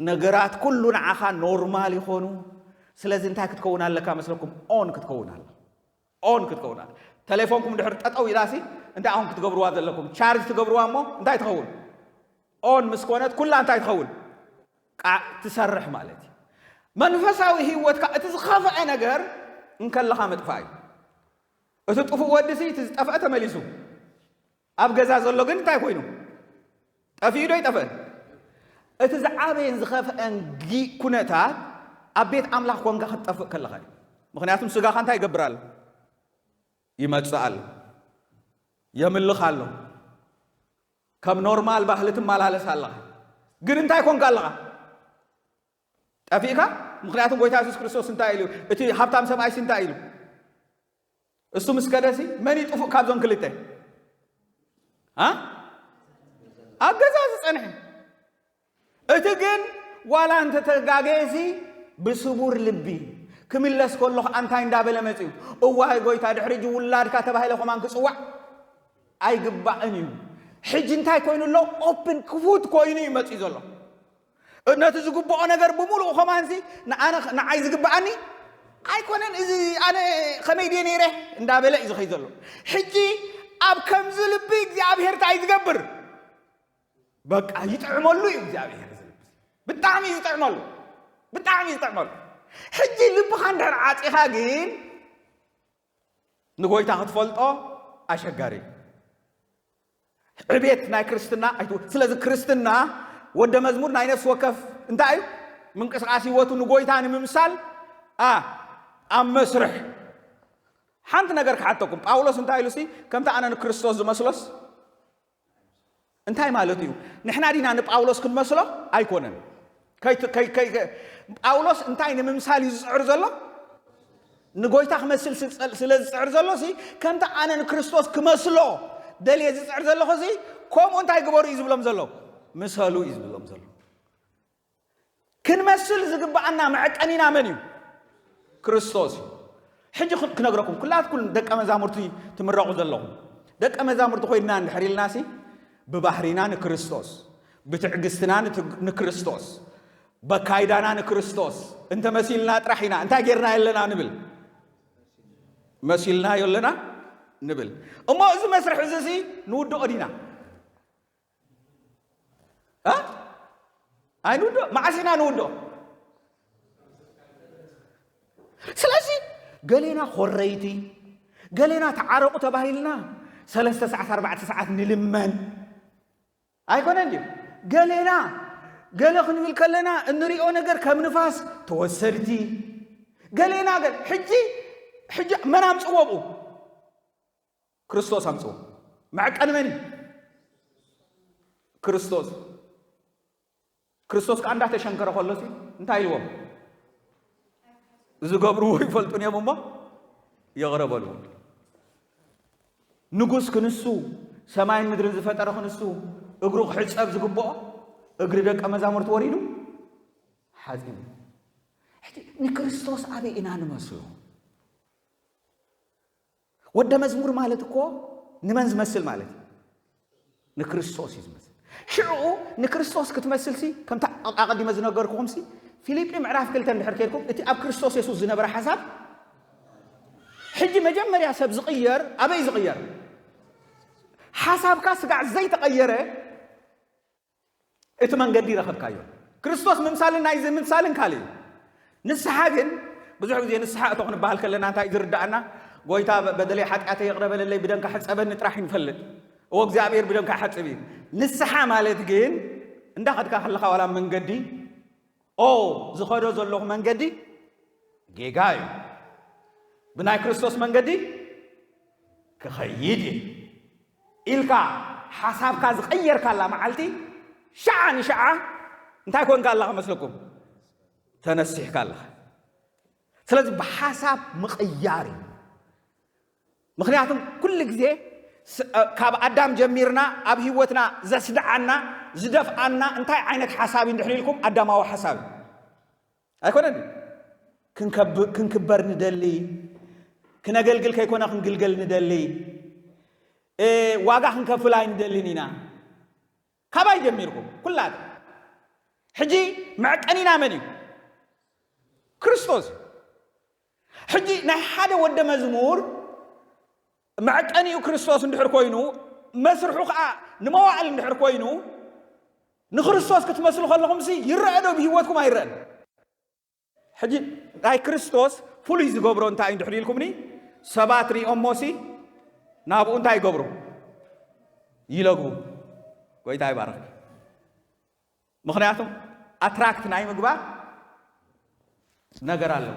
ነገራት ኩሉ ንዓኻ ኖርማል ይኾኑ። ስለዚ እንታይ ክትከውን ኣለካ መስለኩም? ኦን ክትከውን ኣለ ኦን ክትከውን ኣለ። ተሌፎንኩም ድሕር ጠጠው ኢላሲ እንታይ ኣኹም ክትገብርዋ ዘለኩም? ቻርጅ ትገብርዋ እሞ እንታይ ትኸውን? ኦን ምስ ኮነት ኩላ እንታይ ትኸውን? ቃዕ ትሰርሕ ማለት እዩ። መንፈሳዊ ህይወትካ እቲ ዝኸፍአ ነገር እንከለኻ ምጥፋእ እዩ። እቲ ጥፉእ ወዲ ሲ እቲ ዝጠፍአ ተመሊሱ። ኣብ ገዛ ዘሎ ግን እንታይ ኮይኑ? ጠፊኡ ዶ ይጠፍእን? እቲ ዝዓበየን ዝኸፍአን ጊ-፣ ኩነታት ኣብ ቤት ኣምላኽ ኮንካ ክትጠፍእ ከለኻ እዩ። ምኽንያቱም ስጋኻ እንታይ ይገብር ኣሎ? ይመጽእ ኣሎ። የምልኽ ኣሎ። ከም ኖርማል ባህሊ ትመላለስ ኣለኻ። ግን እንታይ ኮንካ ኣለኻ? ጠፊእካ? ምኽንያቱም ጎይታ የሱስ ክርስቶስ እንታይ ኢሉ? እቲ ሃብታም ሰብኣይሲ እንታይ ኢሉ? እሱ ምስ ከደሲ መን እዩ ጥፉእ ካብዞም ክልተ? አ? ኣብ ገዛ ዝጸንሐ። እቲ ግን ዋላ እንተተጋገየሲ ብስቡር ልቢ ክምለስ ከሎ ኸኣ እንታይ እንዳበለ መጺኡ? እዋይ ጎይታ፣ ድሕሪ ሕጂ ውላድካ ተባሂለ ከማን ክጽዋዕ ኣይግባእን እዩ። ሕጂ እንታይ ኮይኑ ኣሎ? ኦፕን ክፉት ኮይኑ እዩ መጺኡ ዘሎ። ነቲ ዝግብኦ ነገር ብምሉኡ ከማንሲ ንኣነ፣ ንዓይ ዝግብኣኒ ኣይኮነን፣ እዚ ኣነ ከመይ ድየ ነይረ እንዳበለ እዩ ዝኸይድ ዘሎ። ሕጂ ኣብ ከምዚ ልቢ እግዚኣብሔር እንታይ ዝገብር? በቃ ይጥዕመሉ እዩ እግዚኣብሔር። እዚ ልቢ ብጣዕሚ እዩ ዝጥዕመሉ፣ ብጣዕሚ እዩ ዝጥዕመሉ። ሕጂ ልብኻ እንድሕር ዓጺኻ ግን ንጎይታ ክትፈልጦ ኣሸጋሪ እዩ። ዕቤት ናይ ክርስትና ኣይትው-፣ ስለዚ ክርስትና ወደ መዝሙር ናይ ነፍሲ ወከፍ እንታይ እዩ? ምንቅስቃስ ህይወቱ ንጎይታ ንምምሳል፣ አ፣ ኣብ መስርሕ። ሓንቲ ነገር ክሓተኩም፣ ጳውሎስ እንታይ ኢሉ ሲ፣ ከምቲ ኣነ ንክርስቶስ ዝመስሎስ እንታይ ማለት እዩ? ንሕና ዲና ንጳውሎስ ክንመስሎ? ኣይኮነን። ከይት-፣ ከይ-፣ ከይ-፣ ከ-፣ ጳውሎስ እንታይ ንምምሳል እዩ ዝጽዕር ዘሎ? ንጎይታ ክመስል ስ-፣ ስለ ዝጽዕር ዘሎ ሲ፣ ከምቲ ኣነ ንክርስቶስ ክመስሎ ደልየ ዝጽዕር ዘለኹ ሲ፣ ከምኡ እንታይ ግበሩ እዩ ዝብሎም ዘሎ? ምሰሉ እዩ ዝብሎም ዘሎ። ክንመስል ዝግብኣና መዐቀኒና መን እዩ? ክርስቶስ እዩ። ሕጂ ክን-፣ ክነግረኩም፣ ኩላትኩም ደቀ መዛሙርቲ ትምረቑ ዘለኹም፣ ደቀ መዛሙርቲ ኮይንና እንድሕር ኢልናሲ፣ ብባህሪና ንክርስቶስ፣ ብትዕግስትና ንትግ-፣ ንክርስቶስ፣ በካይዳና ንክርስቶስ እንተመሲልና ጥራሕ ኢና እንታይ ጌርና የለና ንብል? መሲልና የለና ንብል። እሞ እዚ መስርሕ እዚ ሲ ንውድኦ ዲና? እ? ኣይንውድኦ። መዓስ ኢና ንውድኦ? ስለዚ ገሌና ኾረይቲ፣ ገሌና ተዓረቑ ተባሂልና ሰለስተ ሰዓት፣ ኣርባዕተ ሰዓት ንልመን። ኣይኮነን ድዩ? ገሌና ገለ ክንብል ከለና እንሪኦ ነገር ከም ንፋስ ተወሰድቲ። ገሌና ገ-፣ ሕጂ፣ ሕጂ መን ኣምጽዎ ብኡ? ክርስቶስ ኣምጽዎ። መዐቀኒ መን እዩ? ክርስቶስ። ክርስቶስ ከኣ እንዳተሸንከረ ከሎ ሲ እንታይ ኢልዎም? ዝገብርዎ ይፈልጡን እዮም እሞ ይቕረ በልዎም። ንጉስ ክንሱ፣ ሰማይን ምድርን ዝፈጠረ ክንሱ፣ እግሩ ክሕጸብ ዝግብኦ፣ እግሪ ደቀ መዛሙርቲ ወሪዱ ሓጺቡ። ሕጂ ንክርስቶስ ኣበይ ኢና ንመስሎ? ወደ መዝሙር ማለት እኮ ንመን ዝመስል ማለት እዩ? ንክርስቶስ እዩ ዝመስል። ሽዑ ንክርስቶስ ክትመስልሲ፣ ከምታ ኣቐዲመ ዝነገርኩኹምሲ፣ ፊልጲ ምዕራፍ ክልተ እንድሕር ከድኩም፣ እቲ ኣብ ክርስቶስ የሱስ ዝነበረ ሓሳብ፣ ሕጂ መጀመርያ ሰብ ዝቕየር፣ ኣበይ ዝቕየር? ሓሳብካ ስጋዕ ዘይተቐየረ እቲ መንገዲ ረኸብካዮ። ክርስቶስ ምምሳልን ናይዚ ምምሳልን ካልእ እዩ። ንስሓ ግን ብዙሕ ግዜ ንስሓ እቶ ክንበሃል ከለና እንታይ ዝርዳኣና? ጎይታ በደለይ ሓጢኣተይ ይቕረ በለለይ ብደምካ ሕጸበኒ ጥራሕ ንፈልጥ። እዎ እግዚኣብሔር ብደምካ ይሓጽብ እዩ። ንስሓ ማለት ግን እንዳኸድካ ከለኻ ዋላ መንገዲ ኦ ዝኸዶ ዘለኹ መንገዲ ጌጋ እዩ። ብናይ ክርስቶስ መንገዲ ክኸይድ እየ ኢልካ ሓሳብካ ዝቐየርካላ መዓልቲ ሽዓ ንሽዓ እንታይ ኮንካ ኣለኻ መስለኩም? ተነሲሕካ ኣለኻ። ስለዚ ብሓሳብ ምቕያር እዩ። ምኽንያቱም ኩሉ ግዜ ካብ ኣዳም ጀሚርና ኣብ ህይወትና ዘስድዓና ዝደፍኣና እንታይ ዓይነት ሓሳብ እዩ እንድሕር ኢልኩም ኣዳማዊ ሓሳብ እዩ። ኣይኮነን? ክንከብ- ክንክበር ንደሊ፣ ክነገልግል ከይኮነ ክንግልገል ንደሊ፣ ዋጋ ክንከፍል ኣይንደልን ኢና። ካባይ ጀሚርኩም ኩላት ሕጂ መዕቀኒና መን እዩ? ክርስቶስ። ሕጂ ናይ ሓደ ወደ መዝሙር መዕቀኒኡ ክርስቶስ እንድሕር ኮይኑ፣ መስርሑ ከዓ ንመዋእል እንድሕር ኮይኑ፣ ንክርስቶስ ክትመስሉ ከለኹምሲ ይረአ ዶ ብህይወትኩም ኣይረአን? ሕጂ ናይ ክርስቶስ ፍሉይ ዝገብሮ እንታይ እንድሕር ኢልኩምኒ፣ ሰባት ሪኦሞሲ ናብኡ እንታይ ይገብሩ? ይለግቡ። ጎይታ ይባረክ። ምኽንያቱም ኣትራክት ናይ ምግባር ነገር ኣለዎ።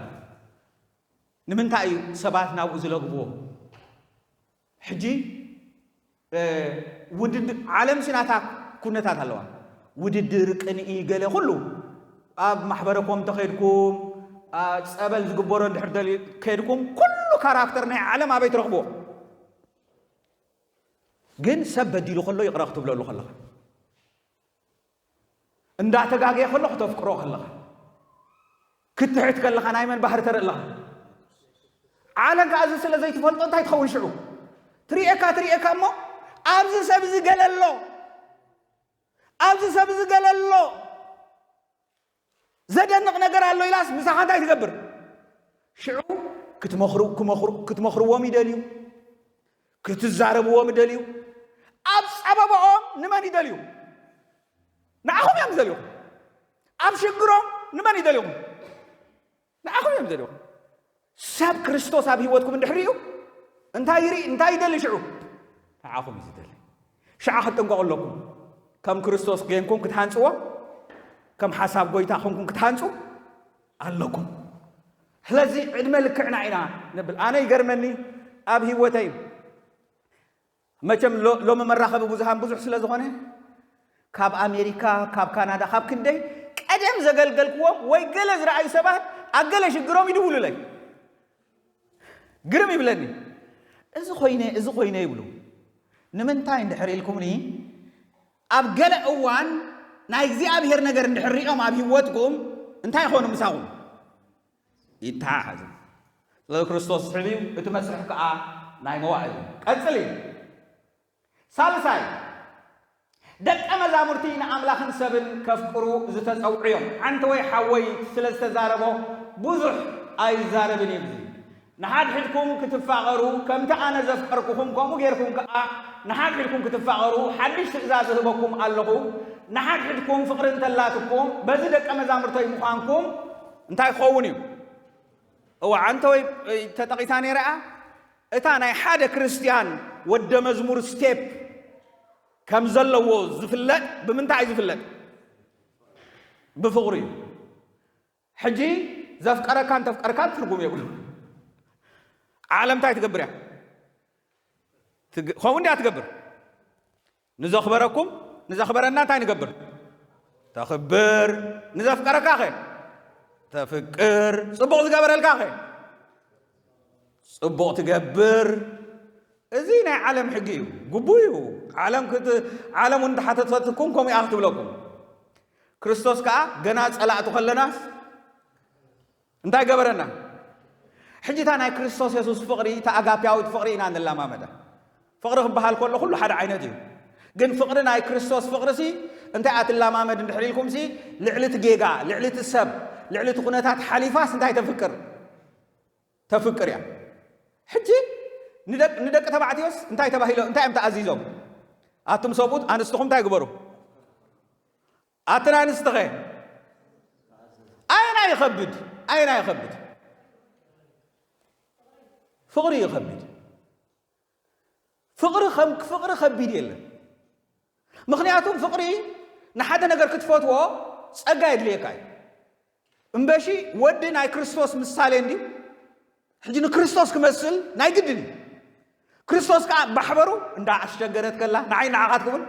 ንምንታይ እዩ ሰባት ናብኡ ዝለግብዎ? ሕጂ ውድድር ዓለም ሲናታ ኩነታት ኣለዋ። ውድድር ቅንኢ ገለ ኩሉ ኣብ ማሕበረኮም ተኸድኩም ጸበል ዝግበሮ እንድሕር ከድኩም ኩሉ ካራክተር ናይ ዓለም ኣበይ ትረኽብዎ? ግን ሰብ በዲሉ ከሎ ይቕረ ክትብለሉ ከለኻ እንዳተጋገየ ከሎ ክተፍቅሮ ከለኻ ክትሕት ከለኻ ናይ መን ባህሪ ተርኢ ኣለኻ? ዓለም ከኣ እዚ ስለ ዘይትፈልጦ እንታይ ትኸውን ሽዑ? ትርእየካ ትርእየካ እሞ ኣብዚ ሰብ እዚ ገለ ኣሎ፣ ኣብዚ ሰብ እዚ ገለ ኣሎ፣ ዘደንቕ ነገር ኣሎ ኢላስ ምሳኻ እንታይ ትገብር? ሽዑ ክትመኽሩ ክትመኽርዎም ይደልዩ፣ ክትዛረብዎም ይደልዩ። ኣብ ጸበባኦም ንመን ይደልዩ? ንዓኹም እዮም ዝደልዩኹም። ኣብ ሽግሮም ንመን ይደልዩኹም? ንዓኹም እዮም ዝደልዩኹም። ሰብ ክርስቶስ ኣብ ህይወትኩም እንድሕር እዩ እንታይ ይርኢ እንታይ ይደሊ ሽዑ ንዓኹም እዩ ዝደሊ። ሽዓ ክትጥንቀቑ ኣለኩም። ከም ክርስቶስ ገንኩም ክትሃንጽዎ፣ ከም ሓሳብ ጎይታ ኮንኩም ክትሃንጹ ኣለኩም። ስለዚ ዕድመ ልክዕና ኢና ንብል። ኣነ ይገርመኒ ኣብ ህይወተይ መቸም ሎሚ መራኸቢ ብዙሃን ብዙሕ ስለ ዝኾነ ካብ ኣሜሪካ ካብ ካናዳ ካብ ክንደይ ቀደም ዘገልገልክዎም ወይ ገለ ዝረኣዩ ሰባት ኣብ ገለ ሽግሮም ይድውሉለይ። ግርም ይብለኒ። እዚ ኮይነ እዚ ኮይነ ይብሉ። ንምንታይ እንድሕር ኢልኩምኒ ኣብ ገለ እዋን ናይ እግዚኣብሔር ነገር እንድሕር ሪኦም ኣብ ህይወትኩም እንታይ ይኾኑ ምሳኹም? ይተሓሓዙ። ስለዚ ክርስቶስ ዝስሕብ እዩ፣ እቲ መስርሕ ከኣ ናይ መዋእል እዩ። ቀጽል እዩ። ሳልሳይ፣ ደቀ መዛሙርቲ ንኣምላኽን ሰብን ከፍቅሩ ዝተጸውዑ እዮም። ሓንቲ ወይ ሓወይ ስለ ዝተዛረቦ ብዙሕ ኣይዛረብን እዩ። ንሓድሕድኩም ክትፋቐሩ ከምቲ ኣነ ዘፍቀርኩኹም ከምኡ ጌርኩም ከኣ ንሓድሕድኩም ክትፋቐሩ ሓድሽ ትእዛዝ እህበኩም ኣለኹ። ንሓድሕድኩም ፍቕሪ እንተላትኩም በዚ ደቀ መዛሙርተይ ምዃንኩም እንታይ ክኸውን እዩ? እዋ ዓንተ ወይ ተጠቒሳ ነይራ እያ። እታ ናይ ሓደ ክርስትያን ወደ መዝሙር ስቴፕ ከም ዘለዎ ዝፍለጥ ብምንታይ እዩ ዝፍለጥ? ብፍቕሪ እዩ። ሕጂ ዘፍቀረካን ተፍቀርካን ትርጉም የብሉ። ዓለም እንታይ ትገብር እያ? ትግ- ከምኡ እንዲያ ትገብር። ንዘኽበረኩም ንዘኽበረና እንታይ ንገብር? ተኽብር። ንዘፍቀረካ ኸ ተፍቅር። ጽቡቕ ዝገበረልካ ኸ ጽቡቕ ትገብር። እዚ ናይ ዓለም ሕጊ እዩ። ግቡእ እዩ። ዓለም ክት- ዓለም እውን እንተሓተተትኩም ከምኡ እያ ክትብለኩም። ክርስቶስ ከኣ ገና ጸላእቱ ከለናስ እንታይ ገበረና? ሕጂ እታ ናይ ክርስቶስ የሱስ ፍቕሪ፣ እታ ኣጋፕያዊት ፍቕሪ ኢና ንላማመዳ። ፍቕሪ ክበሃል ከሎ ኩሉ ሓደ ዓይነት እዩ። ግን ፍቕሪ ናይ ክርስቶስ ፍቕሪ ሲ እንታይ እያ ትላማመድ እንድሕር ኢልኩም ሲ ልዕሊ እቲ ጌጋ፣ ልዕሊ እቲ ሰብ፣ ልዕሊ እቲ ኩነታት ሓሊፋስ እንታይ ተፍቅር? ተፍቅር እያ። ሕጂ ንደቅ- ንደቂ ተባዕትዮስ እንታይ ተባሂሎ እንታይ እዮም ተኣዚዞም? ኣቱም ሰብኡት ኣንስትኹም እንታይ ግበሩ? ኣትን ኣንስትኸ ኣየና ይኸብድ? ኣየና ይኸብድ? ፍቕሪ ይኸብድ። ፍቕሪ ከም ፍቕሪ ከቢድ የለን። ምኽንያቱም ፍቕሪ ንሓደ ነገር ክትፈትዎ ጸጋ የድልየካ እዩ። እምበሺ ወዲ ናይ ክርስቶስ ምሳሌ እንዲ ሕጂ ንክርስቶስ ክመስል ናይ ግድን እዩ። ክርስቶስ ከዓ ባሕበሩ እንዳ ኣሸገረት ከላ ንዓይ ንዓኻ ትኸውን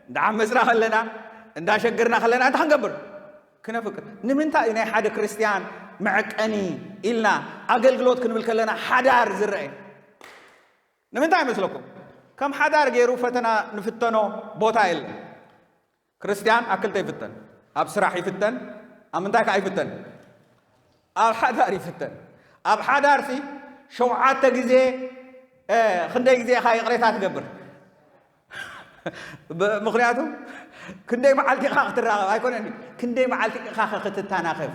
እንዳ ዓመፅና ከለና እንዳ ሸገርና ከለና እንታይ ክንገብር? ክነፍቅር። ንምንታይ እዩ ናይ ሓደ ክርስትያን መዐቀኒ ኢልና ኣገልግሎት ክንብል ከለና ሓዳር ዝረአ? ንምንታይ ይመስለኩም? ከም ሓዳር ገይሩ ፈተና ንፍተኖ ቦታ የለን። ክርስትያን ኣብ ክልተ ይፍተን። ኣብ ስራሕ ይፍተን። ኣብ ምንታይ ከዓ ይፍተን? ኣብ ሓዳር ይፍተን። ኣብ ሓዳር ሲ ሸውዓተ ግዜ ክንደይ ግዜ ኢኻ ይቕሬታ ትገብር? ምክንያቱ ክንደይ መዓልቲ ኢኻ ክትራኸብ ኣይኮነን፣ ክንደይ መዓልቲ ኢኻ ክትተናኸፍ፣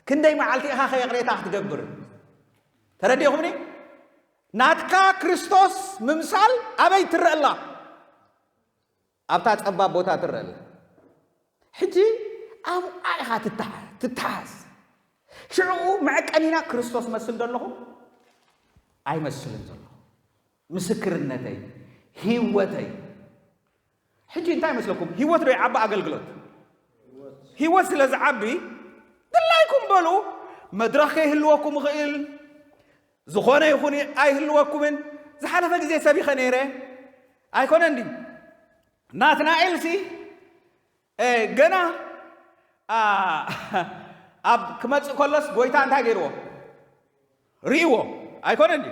ክንደይ መዓልቲ ኢኻ ይቕሬታ ክትገብር? ተረዲኹምኒ? ናትካ ክርስቶስ ምምሳል ኣበይ ትረአ ኣላ? ኣብታ ጸባብ ቦታ ትረአ ኣላ። ሕጂ ኣብኣ ኢኻ ትተሓ- ትተሓዝ። ሽዕኡ መዐቀኒና ክርስቶስ መስል ዘለኹ ኣይመስልን ዘለኹ። ምስክርነተይ፣ ህይወተይ። ሕጂ እንታይ ይመስለኩም? ህይወት ዶ ይዓቢ ኣገልግሎት? ህይወት ስለ ዝዓቢ ድላይኩም በሉ። መድረኽ ከይህልወኩም ይኽእል፣ ዝኾነ ይኹን ኣይህልወኩምን። ዝሓለፈ ግዜ ሰቢኸ ነይረ ኣይኮነ እንዲ ናትናኤል ሲ ገና ኣብ ክመፅእ ከሎስ ጎይታ እንታይ ገይርዎ? ርእዎ ኣይኮነ እንዲ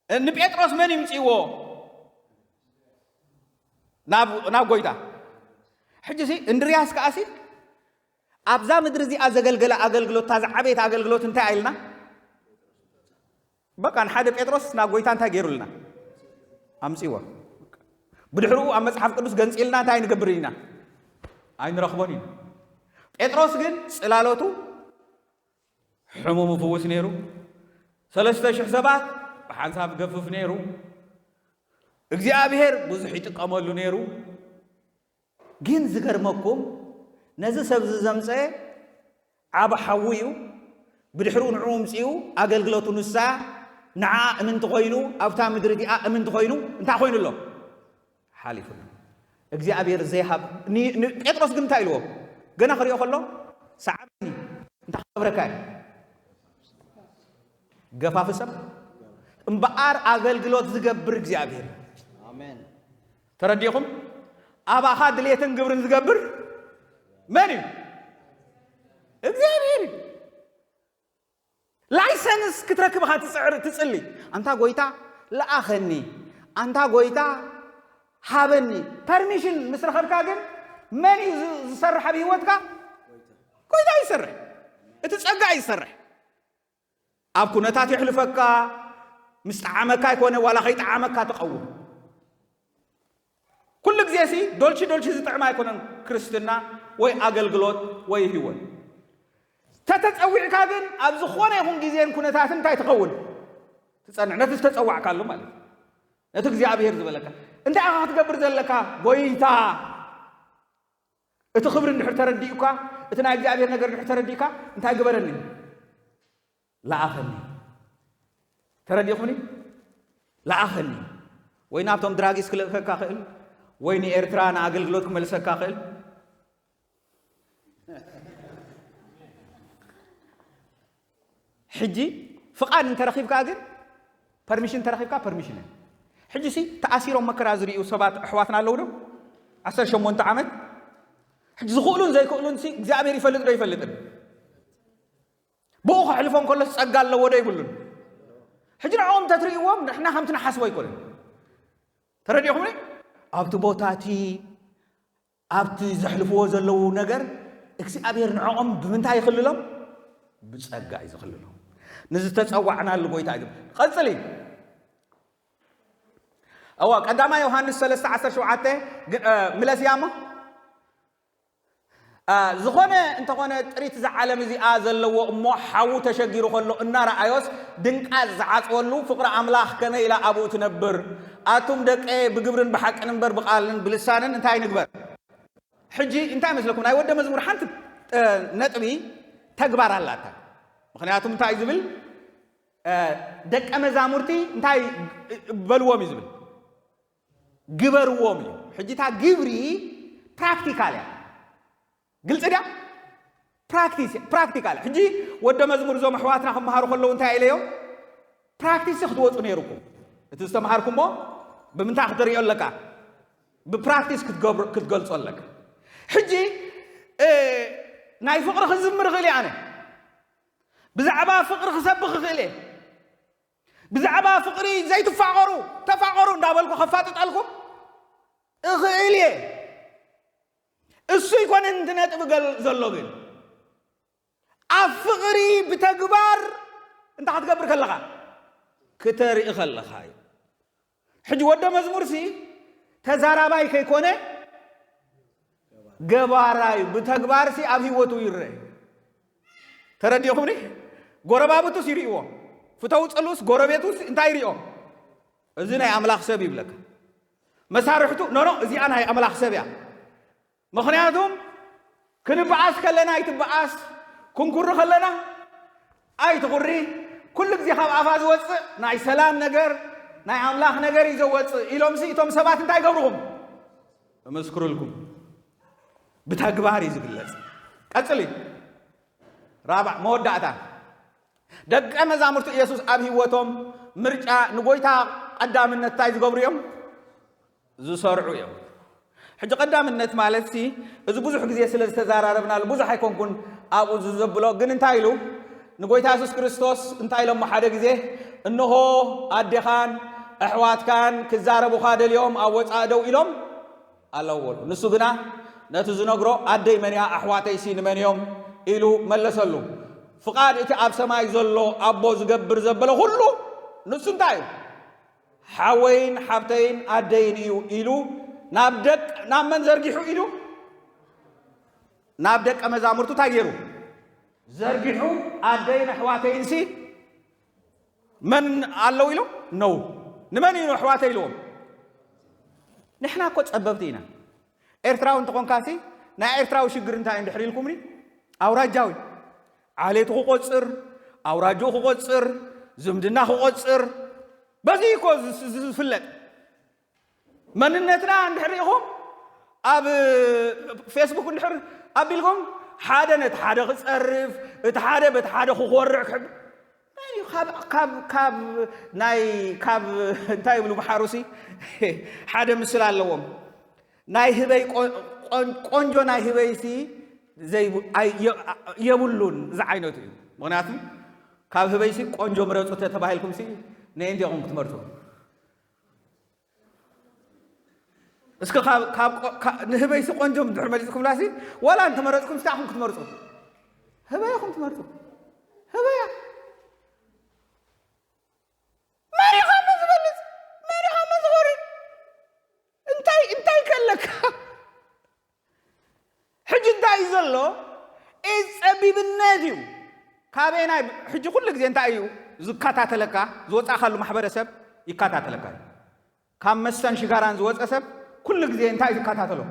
ንጴጥሮስ መን ይምፅእዎ ናብ ጎይታ? ሕጂ ሲ እንድርያስ ከኣ ሲ ኣብዛ ምድሪ እዚኣ ዘገልገለ ኣገልግሎት እታ ዝዓበየት ኣገልግሎት እንታይ ኣይልና? በቃ ንሓደ ጴጥሮስ ናብ ጎይታ እንታይ ገይሩልና? ኣምፅእዎ። ብድሕርኡ ኣብ መፅሓፍ ቅዱስ ገንፂልና እንታይ ንገብር ኢና? ኣይንረኽቦን ኢና። ጴጥሮስ ግን ፅላሎቱ ሕሙም ይፍውስ ነይሩ። ሰለስተ ሽሕ ሰባት ብሓንሳብ ይገፍፍ ነይሩ። እግዚኣብሔር ብዙሕ ይጥቀመሉ ነይሩ። ግን ዝገርመኩም ነዚ ሰብ እዚ ዘምፀ ዓብ ሓዉ እዩ። ብድሕሪኡ ንዕኡ ምፅኡ ኣገልግሎቱ ንሳ ንዓ እምንቲ ኮይኑ ኣብታ ምድሪ እቲኣ እምንቲ ኮይኑ እንታይ ኮይኑ ኣሎ? ሓሊፉ ኣሎ። እግዚኣብሔር ዘይሃብ ኒ- ኒ- ጴጥሮስ ግን እንታይ ኢልዎ? ገና ክሪኦ ከሎ ሰዓበኒ እንታይ ክገብረካ እዩ? ገፋፊ ሰብ እምበኣር ኣገልግሎት ዝገብር እግዚኣብሔር። ኣሜን። ተረዲኹም? ኣባኻ ድሌትን ግብርን ዝገብር መን እዩ? እግዚኣብሔር እዩ። ላይሰንስ ክትረክብ ኢኻ ትፅዕር ትፅሊ። ኣንታ ጎይታ ለኣኸኒ፣ ኣንታ ጎይታ ሃበኒ። ፐርሚሽን ምስ ረኸብካ ግን መን እዩ ዝ- ዝሰርሕ ኣብ ህይወትካ? ጎይታ እዩ ዝሰርሕ። እቲ ፀጋ እዩ ዝሰርሕ። ኣብ ኩነታት የሕልፈካ፣ ምስ ጠዓመካ ኣይኮነ ዋላ ከይጠዓመካ ትቐውም። ኩሉ ግዜ ሲ ዶልቺ ዶልቺ ዝጥዕም ኣይኮነን ክርስትና ወይ ኣገልግሎት ወይ ህይወት። ተተጸዊዕካ ግን ኣብ ዝኾነ ይኹን ግዜን ኩነታትን እንታይ ትኸውን? ትጸንዕ። ነቲ ዝተጸዋዕካሉ ማለት እዩ። ነቲ እግዚኣብሔር ዝበለካ እንታይ ኢኻ ክትገብር ዘለካ? ጎይታ እቲ ክብሪ እንድሕር ተረዲኡካ፣ እቲ ናይ እግዚኣብሔር ነገር እንድሕር ተረዲእካ እንታይ ግበረኒ? ለኣኸኒ። ተረዲእኹምኒ? ለኣኸኒ። ወይ ናብቶም ድራጊስ ክልእከካ ክእል፣ ወይ ንኤርትራ ንኣገልግሎት ክመልሰካ ክእል። ሕጂ ፍቓድ እንተረኺብካ ግን ፐርሚሽን እንተረኺብካ ፐርሚሽን እያ። ሕጂ ሲ ተኣሲሮም መከራ ዝርእዩ ሰባት ኣሕዋትና ኣለዉ ዶ? ዓሰርተ ሸሞንተ ዓመት ሕጂ ዝኽእሉን ዘይክእሉን ሲ እግዚኣብሔር ይፈልጥ ዶ ይፈልጥን? ብኡ ከሕልፎም ከሎስ ጸጋ ኣለዎ ዶ ይብሉን? ሕጂ ንዕኦም እንተትርእይዎም ንሕና ከምቲ ንሓስቦ ኣይኮነን። ተረዲኹምኒ? ኣብቲ ቦታ እቲ ኣብቲ ዘሕልፍዎ ዘለዉ ነገር እግዚኣብሔር ንዕኦም ብምንታይ ይኽልሎም? ብጸጋ እዩ ዝኽልሎም። ንዝተጸዋዕናሉ ጎይታ እዩ። ቀጽሊ። እዋ ቀዳማይ ዮሃንስ ሰለስተ ዓሰርተ ሸውዓተ ምለስ እያ እሞ ዝኾነ እንተኾነ ጥሪት እዛ ዓለም እዚኣ ዘለዎ እሞ ሓዉ ተሸጊሩ ከሎ እናረኣዮስ ድንቃጽ ዝዓጽወሉ ፍቕሪ ኣምላኽ ከመይ ኢላ ኣብኡ ትነብር? ኣቱም ደቀየ ብግብርን ብሓቅን እምበር ብቓልን ብልሳንን እንታይ ንግበር? ሕጂ እንታይ መስለኩም? ናይ ወደ መዝሙር ሓንቲ ነጥቢ ተግባር ኣላታ። ምኽንያቱም እንታይ ዝብል ደቀ መዛሙርቲ እንታይ በልዎም እዩ ዝብል ግበርዎም እዩ። ሕጂ እታ ግብሪ ፕራክቲካል እያ። ግልፂ ድያ? ፕራክቲስ ፕራክቲካል። ሕጂ ወደ መዝሙር እዞም ኣሕዋትና ክመሃሩ ከለዉ እንታይ ኢለዮም? ፕራክቲስ ክትወፁ ነይሩኩም። እቲ ዝተምሃርኩሞ ብምንታይ ክትርእዮ ኣለካ? ብፕራክቲስ ክትገብሮ ክትገልጾ ኣለካ። ሕጂ ናይ ፍቕሪ ክዝምር እኽእል እየ ኣነ። ብዛዕባ ፍቕሪ ክሰብኽ እኽእል እየ። ብዛዕባ ፍቕሪ ዘይትፋቐሩ ተፋቐሩ እንዳበልኩ ከፋጥጠልኩም እኽእል እየ። እሱ ኣይኮነን እቲ ነጥቢ ገል ዘሎ ግን ኣብ ፍቕሪ ብተግባር እንታይ ክትገብር ከለኻ? ክተርኢ ከለኻ እዩ። ሕጂ ወደ መዝሙርሲ ተዛራባይ ከይኮነ ገባራይ ብተግባርሲ ኣብ ህይወቱ ይረአ። ተረዲኹምኒ? ጎረባብቱስ ይርእዎ። ፍተው ጽሉስ ጎረቤቱስ እንታይ ይርእዮ? እዚ ናይ ኣምላኽ ሰብ ይብለካ። መሳርሕቱ ኖኖ እዚኣ ናይ ኣምላኽ ሰብ እያ። ምኽንያቱም ክንበኣስ ከለና ኣይትበኣስ፣ ክንኩሪ ከለና ኣይትኹሪ፣ ኩሉ ግዜ ካብ ኣፋ ዝወፅእ ናይ ሰላም ነገር ናይ ኣምላኽ ነገር እዩ ዘወፅእ ኢሎምሲ እቶም ሰባት እንታይ ይገብርኹም? እመስክሩልኩም። ብተግባር እዩ ዝግለፅ። ቀፅሊ። ራብዓ መወዳእታ ደቀ መዛሙርቱ ኢየሱስ ኣብ ህይወቶም ምርጫ ንጎይታ ቀዳምነት እንታይ ዝገብሩ እዮም? ዝሰርዑ እዮም። ሕጂ ቀዳምነት ማለት ሲ እዚ ብዙሕ ግዜ ስለ ዝተዛራረብናሉ ብዙሕ ኣይኮንኩን ኣብኡ ዝዘብሎ ግን እንታይ ኢሉ ንጎይታ የሱስ ክርስቶስ እንታይ ኢሎሞ ሓደ ግዜ እንሆ ኣዴኻን ኣሕዋትካን ክዛረቡኻ ደልዮም ኣብ ወፃእ ደው ኢሎም ኣለዎ በሉ። ንሱ ግና ነቲ ዝነግሮ ኣደይ መን እያ ኣሕዋተይሲ ንመን እዮም ኢሉ መለሰሉ። ፍቓድ እቲ ኣብ ሰማይ ዘሎ ኣቦ ዝገብር ዘበለ ኩሉ ንሱ እንታይ እዩ? ሓወይን ሓብተይን ኣደይን እዩ ኢሉ ናብ ደቅ ናብ መን ዘርጊሑ ኢሉ ናብ ደቀ መዛሙርቱ እንታይ ገይሩ ዘርጊሑ ኣደይን ኣሕዋተይንሲ መን ኣለዉ ኢሉ ነው ንመን እዩ ኣሕዋተይ ኢልዎም ንሕና እኮ ጸበብቲ ኢና ኤርትራዊ እንተኾንካሲ ናይ ኤርትራዊ ሽግር እንታይ እንድሕር ኢልኩምኒ ኣውራጃዊ ዓሌቱ ክቆጽር ኣውራጅኡ ክቆጽር ዝምድና ክቆጽር በዚ እኮ ዝፍለጥ መንነትና እንድሕር ኢኹም ኣብ ፌስቡክ እንድሕር ኣቢልኩም ሓደ ነቲ ሓደ ክፀርፍ እቲ ሓደ በቲ ሓደ ክኮርዕ ክሕብ ካብ ናይ ካብ እንታይ ይብሉ ብሓሩሲ ሓደ ምስል ኣለዎም ናይ ህበይ ቆንጆ ናይ ህበይሲ የብሉን እዚ ዓይነቱ እዩ ምክንያቱ ካብ ህበይሲ ቆንጆ ምረፁ ተተባሂልኩም ነየንቲ ኢኹም ክትመርፁ እስኪ ንህበይሲ ቆንጆ እንድሕር መሪፅኩምላሲ ዋላ እንተመረፅኩም ስታዕኹም ክትመርፁ ህበይ ኢኹም ትመርፁ ህበያ መሪኻሞ ዝበልፅ መሪኻሞ ዝኸርድ እንታይ እንታይ ከለካ ሕጂ እንታይ እዩ ዘሎ ጸቢብነት እዩ ካበይ ናይ ሕጂ ኩሉ ግዜ እንታይ እዩ ዝከታተለካ ዝወፃእካሉ ማሕበረሰብ ይከታተለካ እዩ ካብ መስተን ሽጋራን ዝወፀ ሰብ ኩሉ ግዜ እንታይ እዩ ዝከታተሎ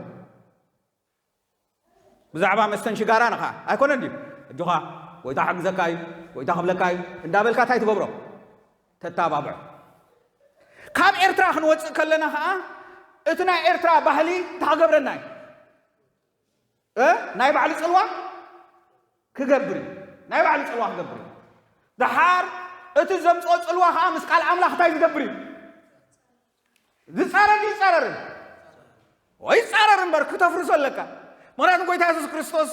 ብዛዕባ መስተን ሽጋራን ኻ ኣይኮነን ድዩ እጆኻ ጎይታ ሓግዘካ እዩ ጎይታ ክብለካ እዩ እንዳበልካ እንታይ ትገብሮ ተታባብዖ ካብ ኤርትራ ክንወፅእ ከለና ከዓ እቲ ናይ ኤርትራ ባህሊ ተኸገብረና እዩ ናይ ባዕሉ ፅልዋ ክገብር እዩ ናይ ባዕሉ ፅልዋ ክገብር እዩ ድሓር እቲ ዘምፅኦ ፅልዋ ከዓ ምስ ቃል ኣምላኽ እንታይ ዝገብር እዩ ዝፃረር ይፃረርን ወይ ይፃረር እምበር ክተፍርሶ ኣለካ ምክንያቱ ጎይታ የሱስ ክርስቶስ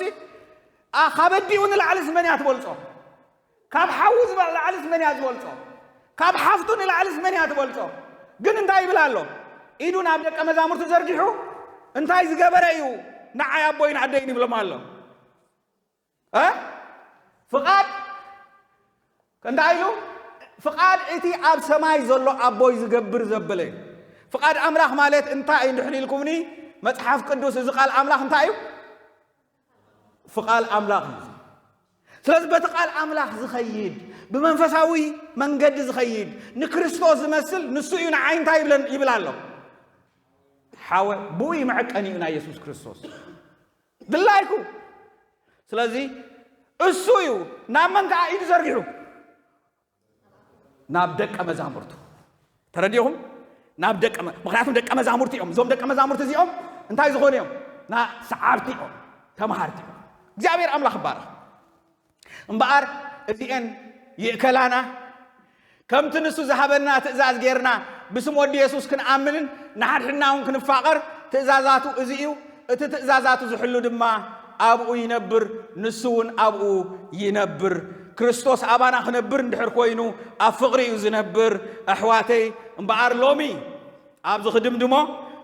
ካብ ኣዲኡ ንላዕልስ መን እያ ትበልፆ ካብ ሓዉ ዝበልዓልስ መን እያ ዝበልጾ? ካብ ሓፍቱ ንላዕልስ መን እያ ትበልጾ? ግን እንታይ ይብል ኣሎ? ኢዱ ናብ ደቀ መዛሙርቱ ዘርጊሑ እንታይ ዝገበረ እዩ ንዓይ ኣቦይን ኣደይን ይብሎም ኣሎ? እ? ፍቓድ እንታይ ኢሉ? ፍቓድ እቲ ኣብ ሰማይ ዘሎ ኣቦይ ዝገብር ዘበለ እዩ። ፍቓድ ኣምላኽ ማለት እንታይ እዩ እንድሕር ኢልኩምኒ መጽሓፍ ቅዱስ እዚ ቃል ኣምላኽ እንታይ እዩ? ፍቓል ኣምላኽ እዩ። ስለዚ በቲ ቃል ኣምላኽ ዝኸይድ፣ ብመንፈሳዊ መንገዲ ዝኸይድ፣ ንክርስቶስ ዝመስል ንሱ እዩ ንዓይ እንታይ ይብለን ይብል ኣሎ። ሓወ ብኡ እዩ መዐቀኒኡ ናይ የሱስ ክርስቶስ ድላይኩ። ስለዚ እሱ እዩ ናብ መን ከዓ ኢዱ ዘርጊሑ? ናብ ደቀ መዛሙርቱ። ተረዲኹም? ናብ ደቀ መ- ምክንያቱም ደቀ መዛሙርቲ እዮም። እዞም ደቀ መዛሙርቲ እዚኦም እንታይ ዝኾኑ እዮም? ና ሰዓብቲ እዮም፣ ተምሃርቲ እዮም። እግዚኣብሔር ኣምላኽ ይባረኽ። እምበኣር እዚኤን ይእከላና፣ ከምቲ ንሱ ዝሃበና ትእዛዝ ጌርና ብስም ወዲ የሱስ ክንኣምንን ንሓድሕድና እውን ክንፋቐር ትእዛዛቱ እዚ እዩ። እቲ ትእዛዛቱ ዝሕሉ ድማ ኣብኡ ይነብር፣ ንሱ እውን ኣብኡ ይነብር። ክርስቶስ ኣባና ክነብር እንድሕር ኮይኑ ኣብ ፍቕሪ እዩ ዝነብር። ኣሕዋተይ እምበኣር ሎሚ ኣብዚ ክድምድሞ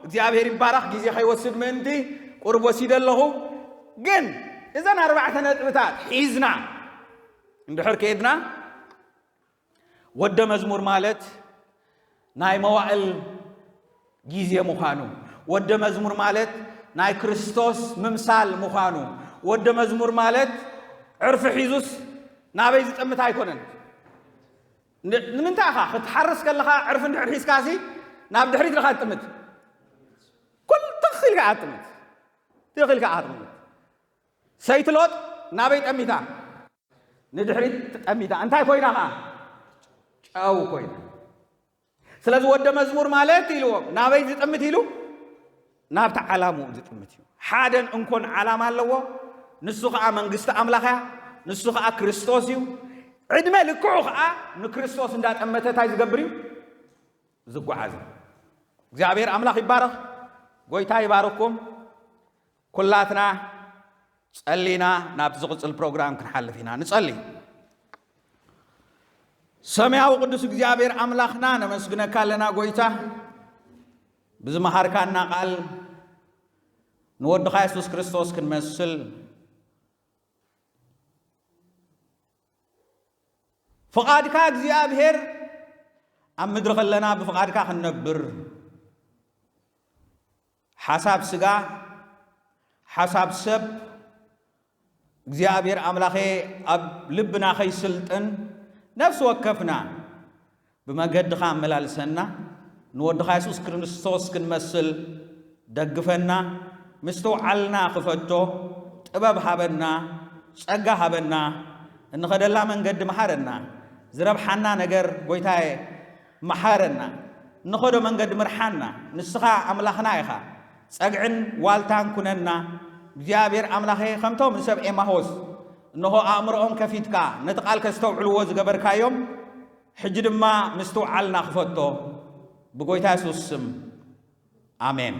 እግዚኣብሔር ይባረኽ፣ ግዜ ከይወስድ ምእንቲ ቁርብ ወሲደ ኣለኹ። ግን እዘን ኣርባዕተ ነጥብታት ሒዝና እንድሕር ከይድና፣ ወደ መዝሙር ማለት ናይ መዋእል ግዜ ምዃኑ፣ ወደ መዝሙር ማለት ናይ ክርስቶስ ምምሳል ምዃኑ፣ ወደ መዝሙር ማለት ዕርፊ ሒዙስ ናበይ ዝጠምት ኣይኮነን። ን- ንምንታይ ኢኻ ክትሓርስ ከለኻ ዕርፊ እንድሕር ሒዝካሲ ናብ ድሕሪት ኢኻ ትጥምት? ኩሉ ትኽ ኢልካ እያ ትጥምት። ትኽ ኢልካ እያ ትጥምት። ሰይቲ ሎጥ ናበይ ጠሚታ? ንድሕሪት ጠሚታ። እንታይ ኮይና ኸዓ? ጨው ኮይና። ስለዚ ወደ መዝሙር ማለት ኢልዎም ናበይ ዝጥምት ኢሉ? ናብቲ ዓላምኡ ዝጥምት እዩ። ሓደን እንኮን ዓላማ ኣለዎ። ንሱ ኸዓ መንግስቲ ኣምላኽ እያ። ንሱ ኸዓ ክርስቶስ እዩ። ዕድመ ልክዑ ኸዓ ንክርስቶስ እንዳጠመተ እንታይ ዝገብር እዩ? ዝጓዓዝ እዩ። እግዚኣብሔር ኣምላኽ ይባረኽ። ጎይታ ይባርኩም። ኩላትና ጸሊና ናብቲ ዝቕጽል ፕሮግራም ክንሓልፍ ኢና። ንጸሊ። ሰማያዊ ቅዱስ እግዚኣብሔር ኣምላኽና ነመስግነካ ኣለና ጎይታ፣ ብዝመሃርካና ቃል ንወድኻ የሱስ ክርስቶስ ክንመስል፣ ፍቓድካ እግዚኣብሔር ኣብ ምድሪ ከለና ብፍቓድካ ክንነብር፣ ሓሳብ ስጋ፣ ሓሳብ ሰብ፣ እግዚኣብሔር ኣምላኸ ኣብ ልብና ከይስልጥን፣ ነፍሲ ወከፍና ብመገድኻ ኣመላልሰና፣ ንወድኻ የሱስ ክርስቶስ ክንመስል ደግፈና፣ ምስትውዓልና ክፈቶ ጥበብ ሃበና፣ ጸጋ ሃበና፣ እንኸደላ መንገዲ መሃረና፣ ዝረብሓና ነገር ጎይታየ መሓረና፣ እንኸዶ መንገዲ ምርሓና፣ ንስኻ ኣምላኽና ኢኻ፣ ጸግዕን ዋልታን ኩነና፣ እግዚኣብሔር ኣምላኸ ከምቶም ንሰብ ኤማሆስ፣ እንሆ ኣእምሮኦም ከፊትካ ነቲ ቃል ከስተውዕልዎ ዝገበርካዮም፣ ሕጂ ድማ ምስትውዓልና ክፈቶ ብጎይታ የሱስ ስም ኣሜን።